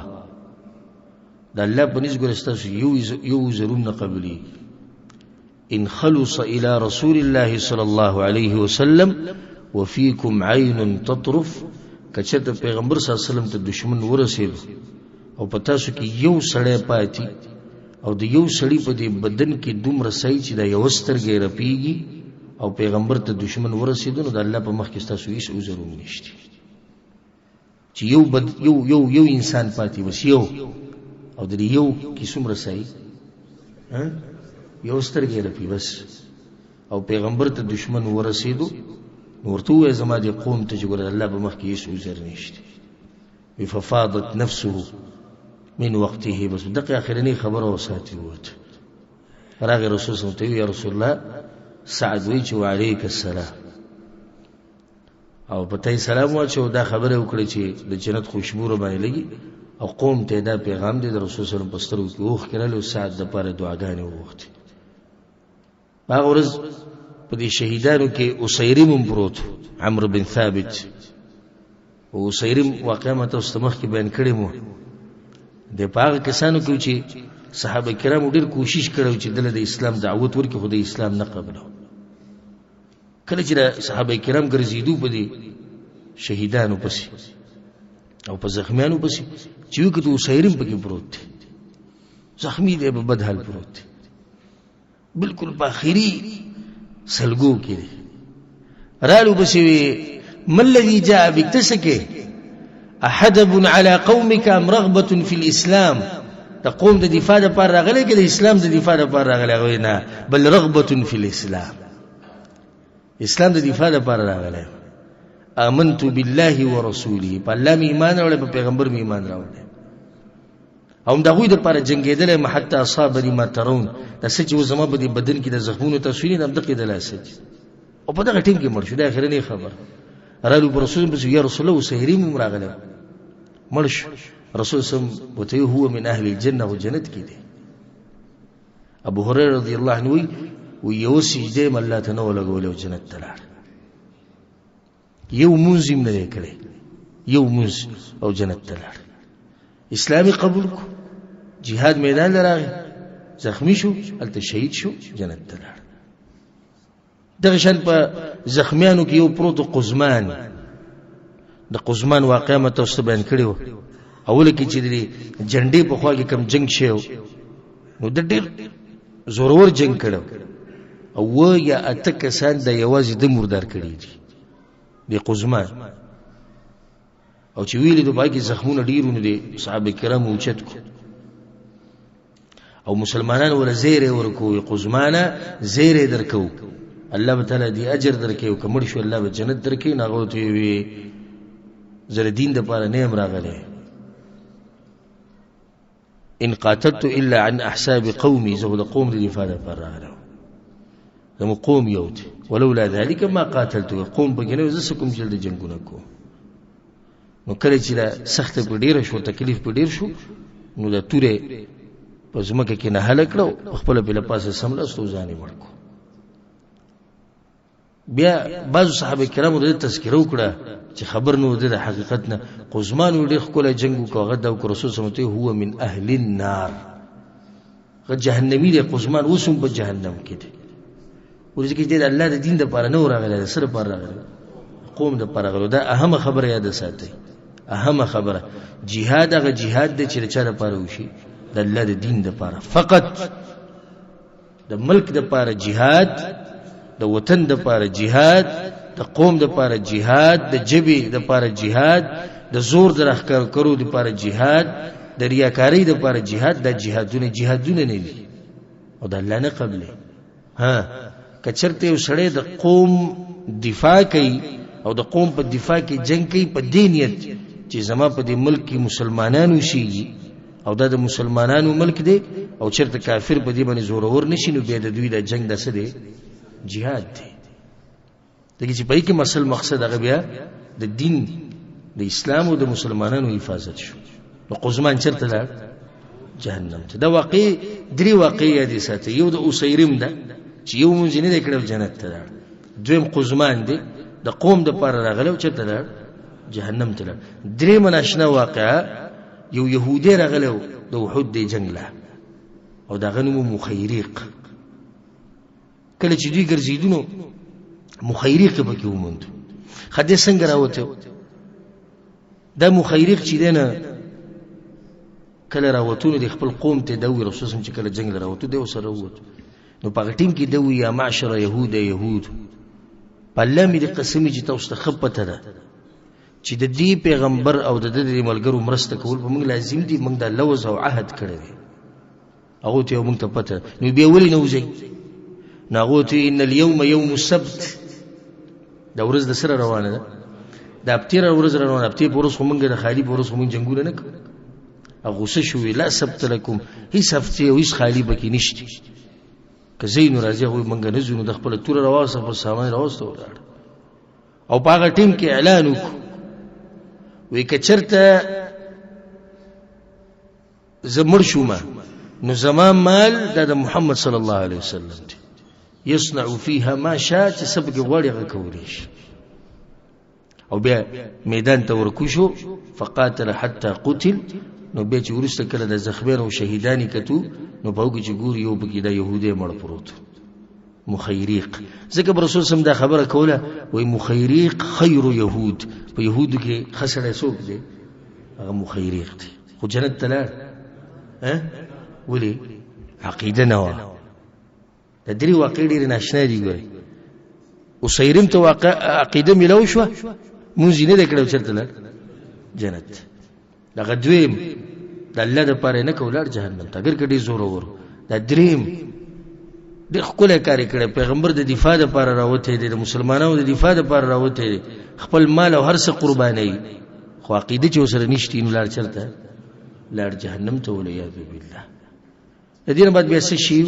د الله په نزد ګوره ستاسو یو عذر هم نه قبلېږي. إن خلص إلى رسول الله صلى الله عليه وسلم وفيكم عين تطرف، که چېرته پیغمبر صلی الله علیه وسلم ته دشمن ورسېدو او په تاسو کې یو سړی پاتې او د یو سړي په دې بدن کې دومره سایي چې دا یوه سترګه یې رپېږي او پیغمبر ته دشمن ورسېدو، نو د الله په مخ کې ستاسو هېڅ عذر هم نشته. چې یو بد یو یو یو انسان پاتې بس یو، او د دې یو کې څومره سایي، یو سترګه یې رپي بس، او پیغمبر ته دشمن ورسېدو نو ورته ووایه زما دې قوم ته چې ګوره د الله په مخ کې هېڅ عذر نشته. ففاضت نفسه من وقته، بس دقه اخرنۍ خبره وساتي ووته. راغی رسول صلی الله علیه وسلم ته، یا رسول الله سعد وایي چې وعلیک السلام، او په ته سلام واچو. دا خبره وکړه چې د جنت خوشبو را باندې لګي او قوم ته دا پیغام دی. د رسول صلی الله علیه وسلم په سترګو کې اوښکې راغلې او سعد دپاره دعاګانې وغوښتې. په هغه ورځ په دې شهیدانو کې اسیریم هم پروت، عمرو بن ثابت. او اسیریم واقعه ما تاسو ته مخکې بیان کړې مو د په هغه کسانو کې چې صحابه کرامو ډېر کوشش کړی چې دله د اسلام دعوت ورکړي، خو د اسلام نه قبلو. کله چې د صحابه کرام ګرځېدو په دې شهیدانو پسې او په زخمیانو پسې، چې وکتو اسیریم پکې پروت دی، زخمی دی، په بد حال پروت دی، بالکل په اخري سلګو کې دی. رالو پسې وی ما الذي جاء بك، ته څه کې؟ أحدب على قومك أم رغبة في الإسلام؟ د قوم د دفاع دپاره راغلی که د اسلام د دفاع دپاره راغلی؟ هغه وایي نه، بل رغبة في الإسلام، اسلام د دفاع دپاره راغلی. آمنت بالله ورسوله، په الله مې ایمان راوړی، په پیغمبر مې ایمان راوړی، او هم د هغوی دپاره جنګېدلی یم حتی اصابني ما ترون. دا څه چې اوس زما په دې بدن کې د زخمونو تاسو وینئ، دا همدقې د لاسه دي. او په دغه ټیم کې مړ شو. دا اخرنۍ خبره. رالو په رسول پسې، یا رسول الله سحري مو راغلی، مړ شو. رسول سم ورته هو من اهل الجنه، او جنت کې دی. ابو هريره رضی الله عنه وایي وایي یوه سجده یې الله ته نه وه لګولې او جنت ته لاړ. یو مونځ یې نه دی کړی، یو مونځ او جنت ته لاړ. اسلامي قبول کو، جهاد میدان له راغی، زخمی شو، هلته شهید شو، جنت ته لاړ. دغه شان په زخمیانو کې یو پروت قزمان، د قزمان واقعه ما تاسو ته بیان کړې وه. اوله کې چې د جنډې په خوا کې کوم جنګ شوی نو د ډېر زورور جنګ کړی او اووه یا اته کسان د یوازې ده مردار کړي دي د قزمان. او چې ویلې د پای کې زخمونه ډېر نو دي صحابه کرام اوچت کو او مسلمانان ول زیری ورکو، قزمانه زیری درکو، الله به تعالی دی اجر درکې او که مړ شو الله به جنت درکې. نو هغه ورته وویل زه د دین دپاره نه یم راغلی، ان قاتلت الا عن احساب قومي، زه خو د قوم د دفاع دپاره راغلی وم، زموږ قوم یو دی، ولولا ذلک ما قاتلت، قوم پکې نه وي، زه څه کوم چې دلته جنګونه کوم. نو کله چې دا سخته په ډېره شو، تکلیف په ډېر شو، نو دا توره په ځمکه کې نهله کړه او خپله پې له پاسه سملاستو ځان یې مړ کړو. بیا بعضو صحابه کرامو د دې تذکره وکړه چې خبر نه و د حقیقت نه. قزمان ډېر ښکلی جنګ وکړ، هغه دا وکړ، رسول صلی الله علیه وسلم هو من اهل النار، هغه جهنمي دی، قزمان اوس هم په جهنم کې دی. ورځ کې د الله د دین دپاره نه و راغلی، د څه دپاره راغلی؟ قوم دپاره راغلی. دا اهمه خبره یاده ساتئ. اهمه خبره، جهاد هغه جهاد دی چې د چا دپاره وشي؟ د الله د دین دپاره فقط، د ملک دپاره جهاد، د وطن دپاره جهاد، د قوم دپاره جهاد، د ژبې دپاره جهاد، د زور د راښکاره کولو دپاره جهاد، د ریاکارۍ دپاره جهاد. دا جهادونه جهادونه نه دي او د الله نه قبلې. ها، که چېرته یو سړی د قوم دفاع کوي او د قوم په دفاع کې جنګ کوي په دې نیت چې زما په دې ملک کې مسلمانان اوسېږي او دا د مسلمانانو ملک دی او چېرته کافر په دې باندې زورور نه شي، نو بیا د دوی دا جنګ دا څه دی؟ جهاد دی. ځکه چې په دې کې مسل مقصد هغه بیا د دین د اسلام او د مسلمانانو حفاظت شو. نو قزمان چېرته لاړ؟ جهنم ته. دا واقع درې واقع یادې ساتي. یو د اسیرم ده چې یو مونځ یې نه دی کړی جنت ته لاړ. دویم قزمان دی، د قوم دپاره راغلی او چېرته لاړ؟ جهنم ته لاړ. درېیمه ناشنا واقعه، یو یهودی راغلی و د احد دی جنګ له، او د هغه نوم مخیریق. کله چې دوی ګرځېدو نو مخیریق یې پکې وموند. ښه دی څنګه راوتی دا مخیریق چې دی نه، کله راوتو نو د خپل قوم ته دا وویل، رسول چې کله جنګ له راوتو دی ورسره ووت، نو په هغه ټیم کې ده وویل، یا معشر یهود، یهود، په الله مې دې قسم چې تاسو ته ښه پته ده چې د دې پیغمبر او د ده د ملګرو مرسته کول په موږ لازم دي، موږ دا لوظ او عهد کړی دی. هغو ته موږ ته پته، نو بیا ولې نه وځئ؟ نو هغو ته ان اليوم یوم السبت، دا ورځ د سره روانه ده، د هفتې ورځ روانه ده، هفتې په ورځ خو موږ د خالي په ورځ خو موږ جنګونه نه کوو. هغه غوسه شو، لا سبت لکم، هیڅ هفتې او هیڅ خالي پکې نشته، که ځئ نو راځئ. هغوی موږ نه ځو، نو د خپله توره راواخیسته، خپل سامان یې راوسته ولاړ. او په هغه ټیم کې اعلان وکړو، وایي که چېرته زه مړ شوم نو زما مال دا د محمد صلی الله علیه وسلم دی، یصنع فیها ما شاء، چې څه پکې غواړي هغه کولی شي. او بیا میدان ته ورکو شو، فقاتل حتی قتل. نو بیا چې وروسته کله د زخمیان او شهیدان یې کتو، نو په هغو کې چې ګوري یو پکې دا یهودی مړ پروت مخیریق. ځکه به رسول سم دا خبره کوله، وایي مخیریق خیر یهود، په یهودو کې ښه سړی څوک دی؟ هغه مخیریق دی. خو جنت ته لاړ، ولې؟ عقیده نه وه. د درې واقعې ډېرې ناشنا دي. ګورئ، اسیرم ته واقع عقیده میلاو شوه، مونځ یې نه دی کړی، چېرته لاړ؟ جنت. دغه دویم د الله دپاره یې نه کوو، لاړ جهنم ته، اګر که ډېر زورور. دا دریم ډېر ښکلی کار یې کړی، پیغمبر د دفاع دپاره راوتی دی، د مسلمانانو د دفاع دپاره راوتی دی، خپل مال او هر څه قربانوي، خو عقیده چې ورسره نشتي نو لاړ چېرته؟ لاړ جهنم ته، والعیاذ بالله. د دې نه بعد بیا څه شي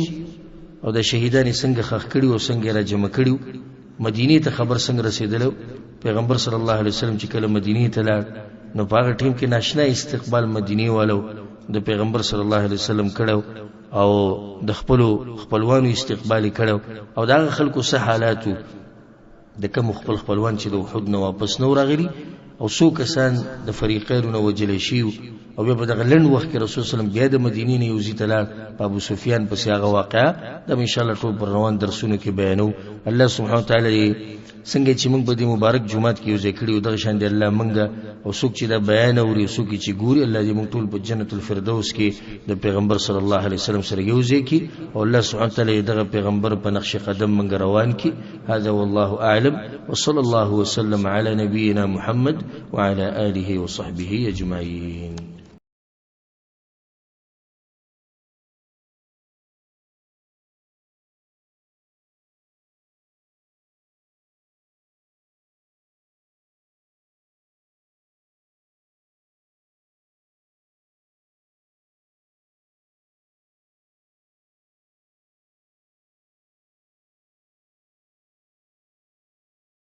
او د شهیدان یې څنګه ښخ کړي او څنګه یې راجمع کړي، مدینې ته خبر څنګه رسېدلی؟ پیغمبر صلی الله علیه وسلم چې کله مدینې ته لاړ نو په هغه ټیم کې ناشنا استقبال مدینې والو د پیغمبر صلی الله علیه وسلم کړی او د خپلو خپلوانو استقبال یې کړی، او د هغه خلکو څه حالات وو د کوم خپل خپلوان چې د احد نه واپس نه راغلي او څو کسان د فریقینو نه وژل شوي. او بیا په دغه لنډ وخت کې رسول صلی الله علیه وسلم بیا د مدینې نه یو ځای ته لاړ په ابو سفیان پسې. هغه واقعه دا به انشاءالله ټول پر روان درسونو کې بیانوو. الله سبحانه وتعالی څنګه چې موږ په دې مبارک جومات کې یو ځای کړي یو، دغه شان دې الله موږ او څوک چې دا بیان اوري او څوک چې ګوري، الله دې موږ ټول په جنت الفردوس کې د پیغمبر صلی الله علیه وسلم سره یو ځای کړي، او الله سبحانه وتعالی دغه پیغمبر په نقش قدم موږ روان کړي. هذا والله أعلم، وصلى الله وسلم على نبينا محمد وعلى آله وصحبه أجمعين.